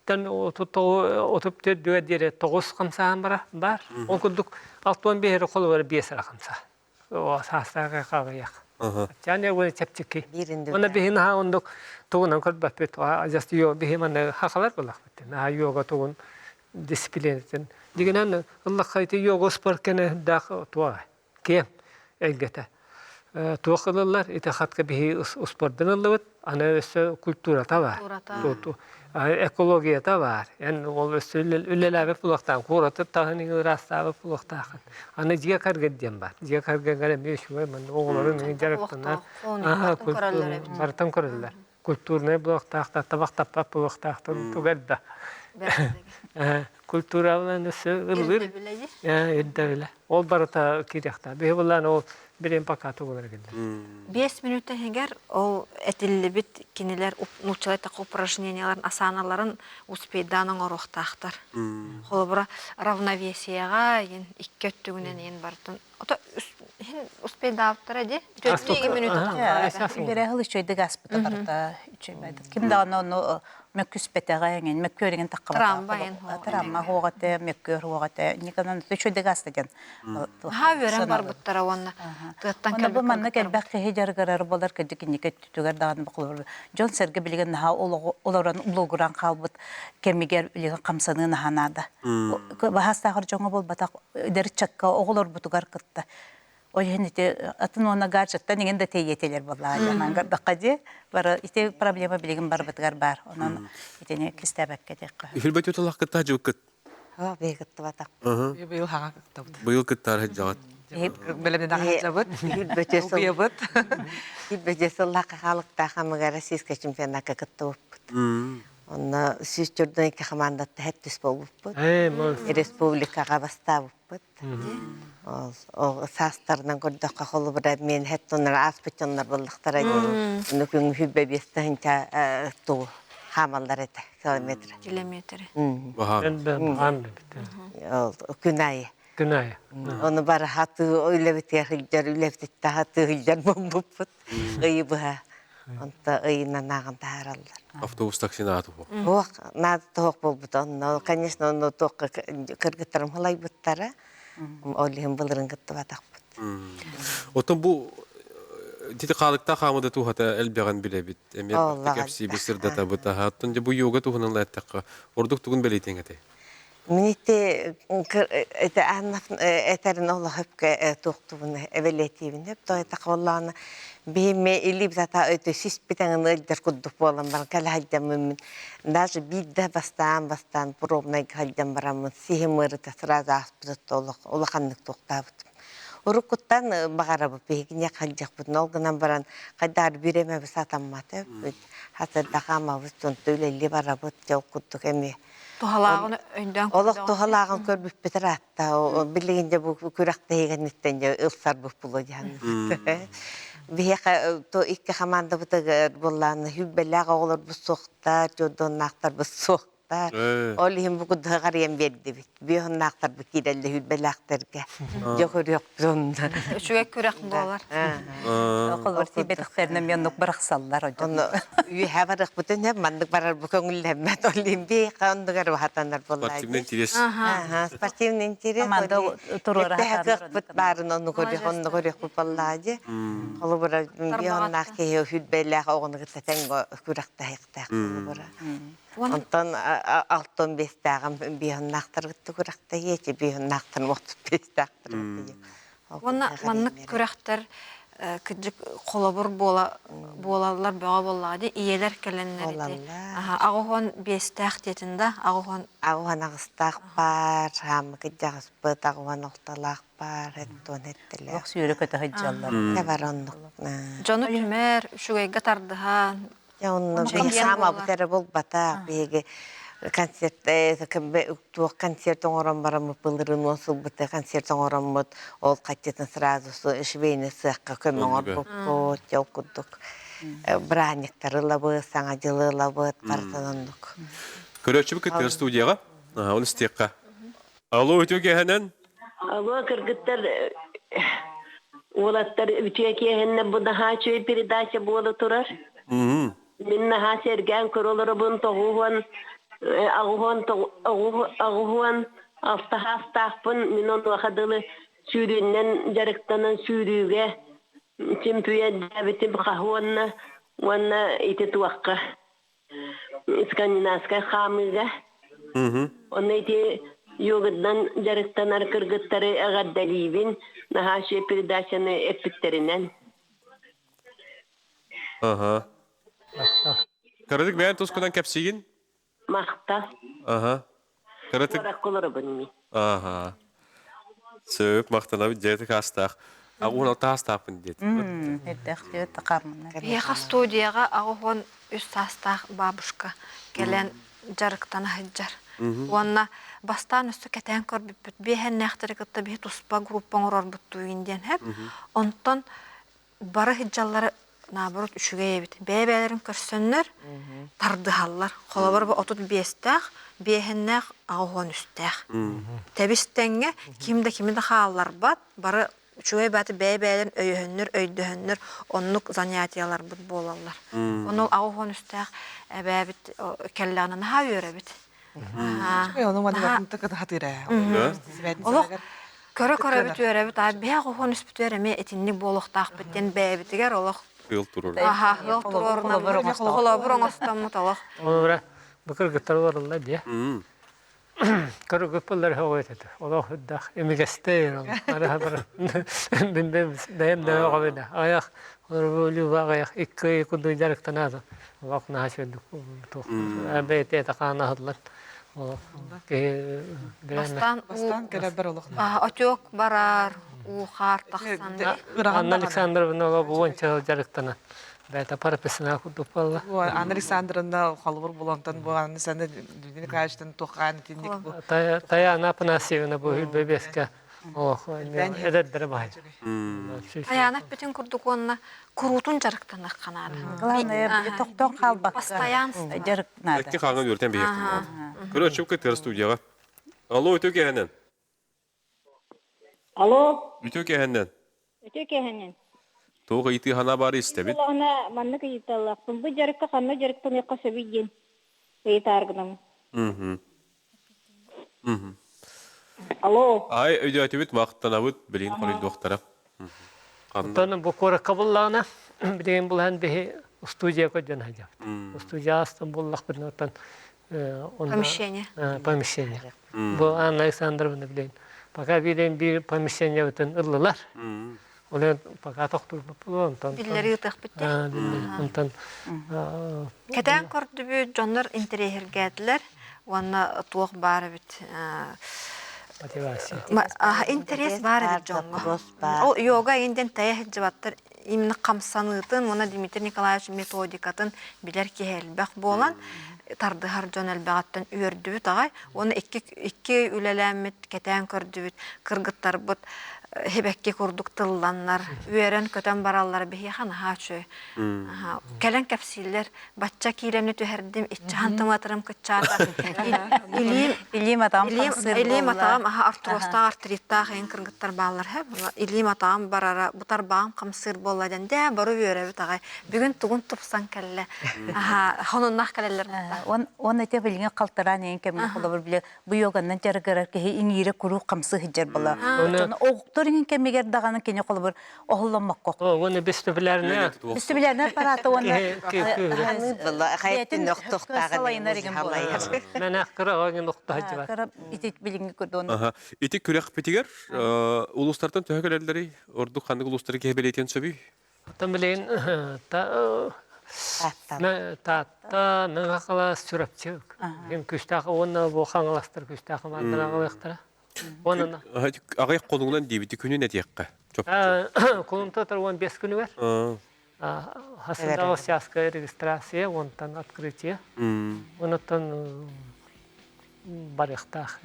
Тэн 34 диэри 9 хамсааһын бара бар. Ол курдук 65 эрэ холобура 5 эрэ хамсаа. Саастаах хаҕыйах. Чаан уона чэпчэки. Уонна биһи наһаа ондук тугунан көрбөппүт. Адьас биһи манна хахалар булахпыт. Наһаа йога тугун дисциплинатын. Дигинэн ыллахха ити йога спорт кэнэ даах туа киэҥ эйгэтэ. Туох ылыллар ити хатка биһи успуордан ыллыбыт, аны өссө культурата бар. Экологията бар. Эн ол өссө үлэлээбит булуохтаах, куораты таһын ыраастаабыт булуохтаахын. Аны дьиэ кэргэн диэн бар. Дьиэ кэргэнгэр эмиэ үчүгэй манна оҕолорун дьарыктанар. Барытын көрөллөр. Культурнай булуохтаахтар, табах таппат булуохтаахтар, тугар да. Культуралан өссө ыллыр. Ирдэбилэ. Ол барыта киириэхтээх. Биһи буллаан ол билин пока тугулар кэллэ. 5 мүнүүтэ иһигэр ол этиллибит кинилэр нууччалыы эттэххэ упражненияларын, асаналарын успейдаан оҥоруохтаахтар. Холобура, равновесиеҕа икки өттүгүнэн иһин барытын Ото иһин успейдаабыттара ди. Төрдүү мүнүүтэ Бэрэһил үчүгэйдик аспыта барыта үчүгэй. Ким даҕаны ону мөккүспэтэҕэ эҥин мөккүөрүгүн таххабата. Трамма хуоҕа мөккүөр хуоҕа Никонан үчүгэйдик аста диэн. Наһаа үөрэн барбыттара уонна тыаттан Онно бу манна элбэх киһи дьарыгырар буолар кырдьык инники өттүгэр даҕаны бохолор. Дьон сэргэ билигин наһаа олорон улугуран хаалбыт кэмигэр билигин хамсаныы наһаа наада. Баһаастааҕар дьоҥҥо буолбатах эдэр ыччакка оҕолорбутугар кытта. Ол иһин ити атын уонна гаджеттан иҥин да тэйиэтилэр буоллаҕа дьаман көрдөххө дии. Бары ити проблема билигин барбытыгар баар. Онон итини кистээбэккэ диэххэ. Үһүрбэт уталах кытта жыбыккыт. Оо, быйыл кыттыбатах. Быйыл хаҥа кыттабыт. Быйыл кыттаар сылдьаҕыт. Бэлэмнэнэ сылдьабыт. Убуйабыт. Үһүрбэт сыллаахха хаалыктаах амыга Российскай чемпионакка кыттыбыппыт. Онно 142 хамаандатта хэттис буолбуппут. Республикаҕа бастаабыппыт. Ол саастарынан көрдөххө холобура мен хэттоннор ааспыт дьоннор буоллахтара диэн. Ону күн хүббэ биэс тыһыынча туу хаамаллар этэ километр. Километр. Күн аайы. Күн аайы. Ону бары хатыы үлэбитигэр сылдьар, үлэбититтэ хатыы сылдьар буолбуппут. Ыйы быһа. Онто ыйынан ааҕан таһаараллар. Автобус такси наада туһуох. Туох наада туһуох буолбута. Онно, конечно, онно туохха кыргыттарым халайбыттара. Ол иһин былырын кыттыбатахпыт. Оттон бу дити хаалыктаах хаамыда туһата элбэҕин билэбит. Эмиэ кэпсиибит сырдатабыт. Оттон дьэ бу йога туһунан эттэххэ, ордук тугун бэлиэтиэҥ этэй? Мин ити ити Анна этэрин олох өпкө туохтубун эбэлиэтиибин өп тойтах боллаана биһиме илиибитата өтө сиспитеңин ыалдьар курдук буолан баран кэлэ сылдьаммын даже биирдэ бастаан бастаан пробнайга сылдьан бараммын сиһим ыарыта сразу ааспытыт олох улаханнык туохтаабытым уруккуттан баҕарабыт биһигини халдьахпытын ол гынан баран хайдаар биремэбит сатаммата хатырдахаамабыт онто үлэлии барабыт дьол курдук эмиэ Туһалааҕын өйдөөн Олох туһалааҕын көрбүппүт ыраатта. Билигин дьэ бу күрэхтэһиигэнниттэн дьэ ылсарбыт буолуо дьаһанныбыт. Биһиэхэ то икки хамаандабытыгар буоллааны хүббэлээх оҕолорбут суохтар, дьордуоннаахтарбыт суохтар. Ол иһин бу кудуһаҕарыйан биэрдибит. Бүөһуннаахтарбыт киирэллэр хүббэлээхтэргэ. Дьэ көрүөхпүт онно. Үчүгэй күрэх буолар. Холобур тиийбэтэхтэринэ эмиэ оннук бырахсаллар Онно үөһэ барыахпытын сөп, маннык барар бу көҥүллэммэт. Ол иһин биһиэхэ оннугар уһатанар буоллаа Спортивный интерес. Аха, спортивный интерес. Команда туруора Тэһэ кыахпыт баарын онну көрүөх, онну көрүөхпүт буоллаа дии. Холобура, биһоннаах киһи хүрбэлээх оҕону кытта тэҥҥэ күрэхтэһиэхтээх холобура. Онтон алтан биэстээҕим биһоннаахтар кытта күрэхтэһиэчи, биһоннаахтар 35-тээхтэр кытта. Уонна маннык күрэхтэр кырдьык холобур буола буолаллар бөҕө буоллаҕа дии ийэлэр кэлэннэр ити 85-тээх диэтин да 80 88-таах баар хааммы кырдьаҕаспыт 86-лаах баар эттуон эттилэр Ох сүүрэ көтө сылдьаллар. бар оннук дьону түмэр үчүгэйгэ тардыһан Дьэ онно биһиги саамабыт эрэ буолбатах. Биһиги концерт туох концерт оҥорон бараммыт былырыын уон сылбыта концерт оҥороммут ол хаччытын сразу швейный сыахха көмө оҥорбуппут дьэ ол курдук бырааһынньыктары ылабыт саҥа дьылы ылабыт барытын оннук Көрөөччүбүт кыттыгар студияҕа ол истиэххэ. Алло, үтүө киэһэнэн. Алло, кыргыттар уолаттар үтүө киэһэннэ бу наһаа үчүгэй передача буола турар. Мин наһаа сэргээн көрө олоробун тоҕуһуон. Аҕыһуон алта саастаахпын, мин онуоха дылы сүүрүүнэн дьарыктанан сүүрүүгэ чемпионнээбитим хаһуонна уонна ити туохха скандинавскай хаамыыга. Онно ити йогадан дьарыктанар кыргыттары эҕэрдэлиибин, наһаа үчүгэй передачаны эппиттэринэн. Аха. Кыратык бэйэн тускунан кэпсиигин? Махта. Аха. Кыратык... Куоракка олоробун мин. Аха. Сөп, махтанабыт дьиэтик астаах. Аҕуһун алта астаахпын диэт. Эрдэх диэт хааммына. Биһиэхэ студияҕа 83 саастаах бабушка кэлэн дьарыктана сылдьар. Уонна бастаан өссө кэтээн көрбүппүт. Биэһэннээхтэри кытта биһи туспа группа оҥорорбут дуу диэн һэп. Онтон бары сылдьаллара наоборот үчүгэй эбит. Бэйэ-бэйэлэрин көрсөннөр тардыһаллар. Холобур, бу 35-тээх, биэһиннээх, 83-тээх. Тэбис-тэҥҥэ ким да кими да хаалларбат, бары үчүгэй бааты бэйэ-бэйэлэрин өйөһөннөр, өйдөһөннөр оннук занятиеларбыт буолаллар. Онон 83-тээх эбээбит кэллэҕинэ наһаа үөрэбит. Ону манна хатыыр ээ. Олох көрө-көрөбүт үөрэбит, а биһэ хоһон үспүтүгэр эмиэ итинник буолуохтаахпыт диэн бэйэбитигэр олох Ыал туруору. Аха, ыал туруорунан холобур оҥостоммут олох. Олора бу кыргыттар олорулла дии. Көрүгүппүллэр хөҕүөт этэ. Олох үрдэх имигэстэй ол. Ара бар. Бин бэйэм да өҕөбүнэ. Аяқ олорбу Люба аяқ икки курдук дьарыктанаады. Олох наһаа үчүгэйдик туох бэйэтэ хаана аһыллан олох киһи Бастаан Бастаан кэлэрбэр олох отек барар, уу хаар тахсан. Анна Александровна олох уонча дьарыктанан бэйэтэ профессионал курдук буолла. Анна Александровна холобур булантан бу Анна Александровна Николаевичтан туохаан итинник бу. Таяна Афанасьевна бу хүлбэ бэске олох эдэрдэрэ баай. Таяна эппитин курдук уонна куруутун дьарыктаныахха наада. Главное, тохтоон хаалбакка Постоянство. дьарык наада. Икки хаҥан үөртэн биһиэхтин наада. Көрөөччү кытыар студияҕа. Алло, үтүө киэһэнэн. Алло. Үтүө киэһэнэн. Үтүө киэһэнэн. Туох ыйытыы хана баар истэбит? Буоллаҕына маннык ыйыталлаахпын. Бу дьарыкка ханна дьарыктаныахха сөбүй диэн ыйытаар гынаммын. Мгм. Мгм. Алло. Ай, өйдөөтүбүт, махтанабыт, билигин хоруйдуохтара. Оттон бу куоракка буллаҕына, билигин булан биһи студия көрдөн сылдьабыт. Студия астан буллахпытына оттон Помещение. Помещение. Бу Анна Александровна билигин пока билигин биир помещениебытын ыллылар. Онон пока тохтуурбут буолуо онтон. Биллэри ыытыахпыт дии. Онтон Кэтээн көрдүбүт, дьоннор интэриэһиргээтилэр уонна туох баар эбит мотивация. Интерес баар эбит дьоҥҥо. Ол йога инден тэйэ сылдьыбаттар именно хамсаныытын уонна Дмитрий Николаевич методикатын билэр киһи элбэх буолан тардыһар дьон элбэҕиттэн үөрдүбүт аҕай уонна икки икки үлэлээммит кэтээн көрдүбүт кыргыттарбыт хибэкки курдук тылланнар үөрэн-көтөн бараллар биһиэхэ наһаа үчүгэй кэлэн кэпсииллэр бачча киилэни түһэрдим иччи хантыматырым кыччаата илиим илиим атаҕым илиим атаҕым аха артрозтаах артриттаах эҥин кыргыттар бааллар һэ илиим атаҕым барара бутарбаҕым хамсыыр буолла диэн дээ бары үөрэбит аҕай бүгүн тугун тупсан кэллэ аха хонуннах кэлэллэр Он эти билиҥи халтараан эҥин кэмҥэ холобур бile бу йоганнан дьарыгырар киһи иҥиирэ куруук хамсыы сылдьар була. Оттон оҕуктар иҥин кэмигэр даҕаны кини холобур оһолломмокко. Уонна вестибулярная. Вестибулярная аппарата уонна Хайатын охтохтааҕы Мэнэх кыра оҕоҥун охтоһдьыбат. Кыра ити билиҥҥи курдук. Ити күрэхпитигэр улуустартан төһө кэлэллэрий? Ордук ханнык улуустары киһи бэлиэтиэн сөбүй? Оттон билигин Таатта, Мэҥэ Хаҥалас, Чурапчы күүстээх уонна бу Хаҥаластар күстээх хамаандалар аҕалыахтара. Уонна Аҕыйах хонугунан диэбити күнүн этиэххэ. Кулунтатар 15 күнүгэр Хасыдаҕа чааска регистрация, онтон открытие. Онуттан барыахтаах.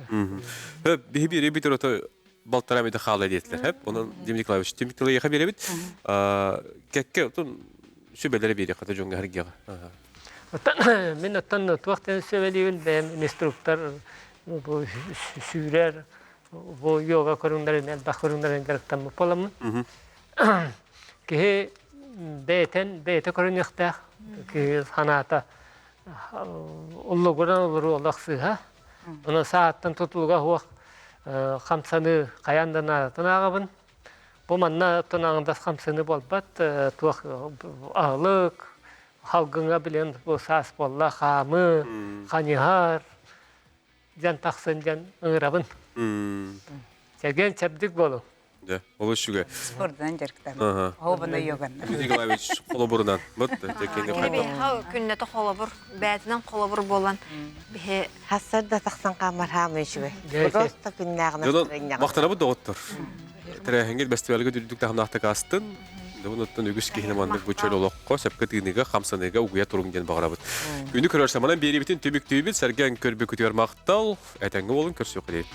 Биһи биэри бүтөр ото балтараа мүнүүтэ хаала диэтилэр. Хэп. Онон Дмитрий Николаевич түмүк тылы биэрэбит. Кэккэ отун сүбэлэри биэриэххэ дьоҥҥо харгыаҕа. Оттон мин оттон туох диэн сүбэлиибин бэйэм инструктор бу сүүрэр бу йога көрүҥнэрин элбэх көрүҥнэрин дьарыктаммыт буоламмын. Киһи бэйэтин бэйэтэ көрүнүөхтээх. Киһи санаата. Уллугуран олоруу олох сыыһа. Онон сааттан тутулуга суох хамсаныы хайаан да наадатын ааҕабын. Бу манна оттон аҥардас хамсаныы буолбат, туох аһылык, халгыҥа билэн бу саас буолла хаамыы, ханьыһар дьэн тахсын дьэн ыҥырабын. Чэгиэн чэбдик буолуҥ. Дьэ, олус үчүгэй. Спордунан дьарыктанар. Оһобуна йоганнар. Дмитрий Николаевич холобурунан. Вот Кини күннэтэ холобур, бээтинэн холобур буолан биһи Хассарда тахсан хаамар хаамыы үчүгэй. Просто күннээҕин Махтанабыт доҕоттор. Тэрээһиҥҥит бэстибээлгэ үрдүк таһымнаахтык аастын. Дыбын оттон үгүс киһини маннык бу чөл олоххо, сөпкө тыыныыга, хамсаныыга угуйа туруҥ диэн баҕарабыт. Күнү көрөр саманан биэриибитин түмүктүүбүт, сэргээн көрбүкүтүгэр махтал, этэҥҥэ буолун көрсүөххэ диэри.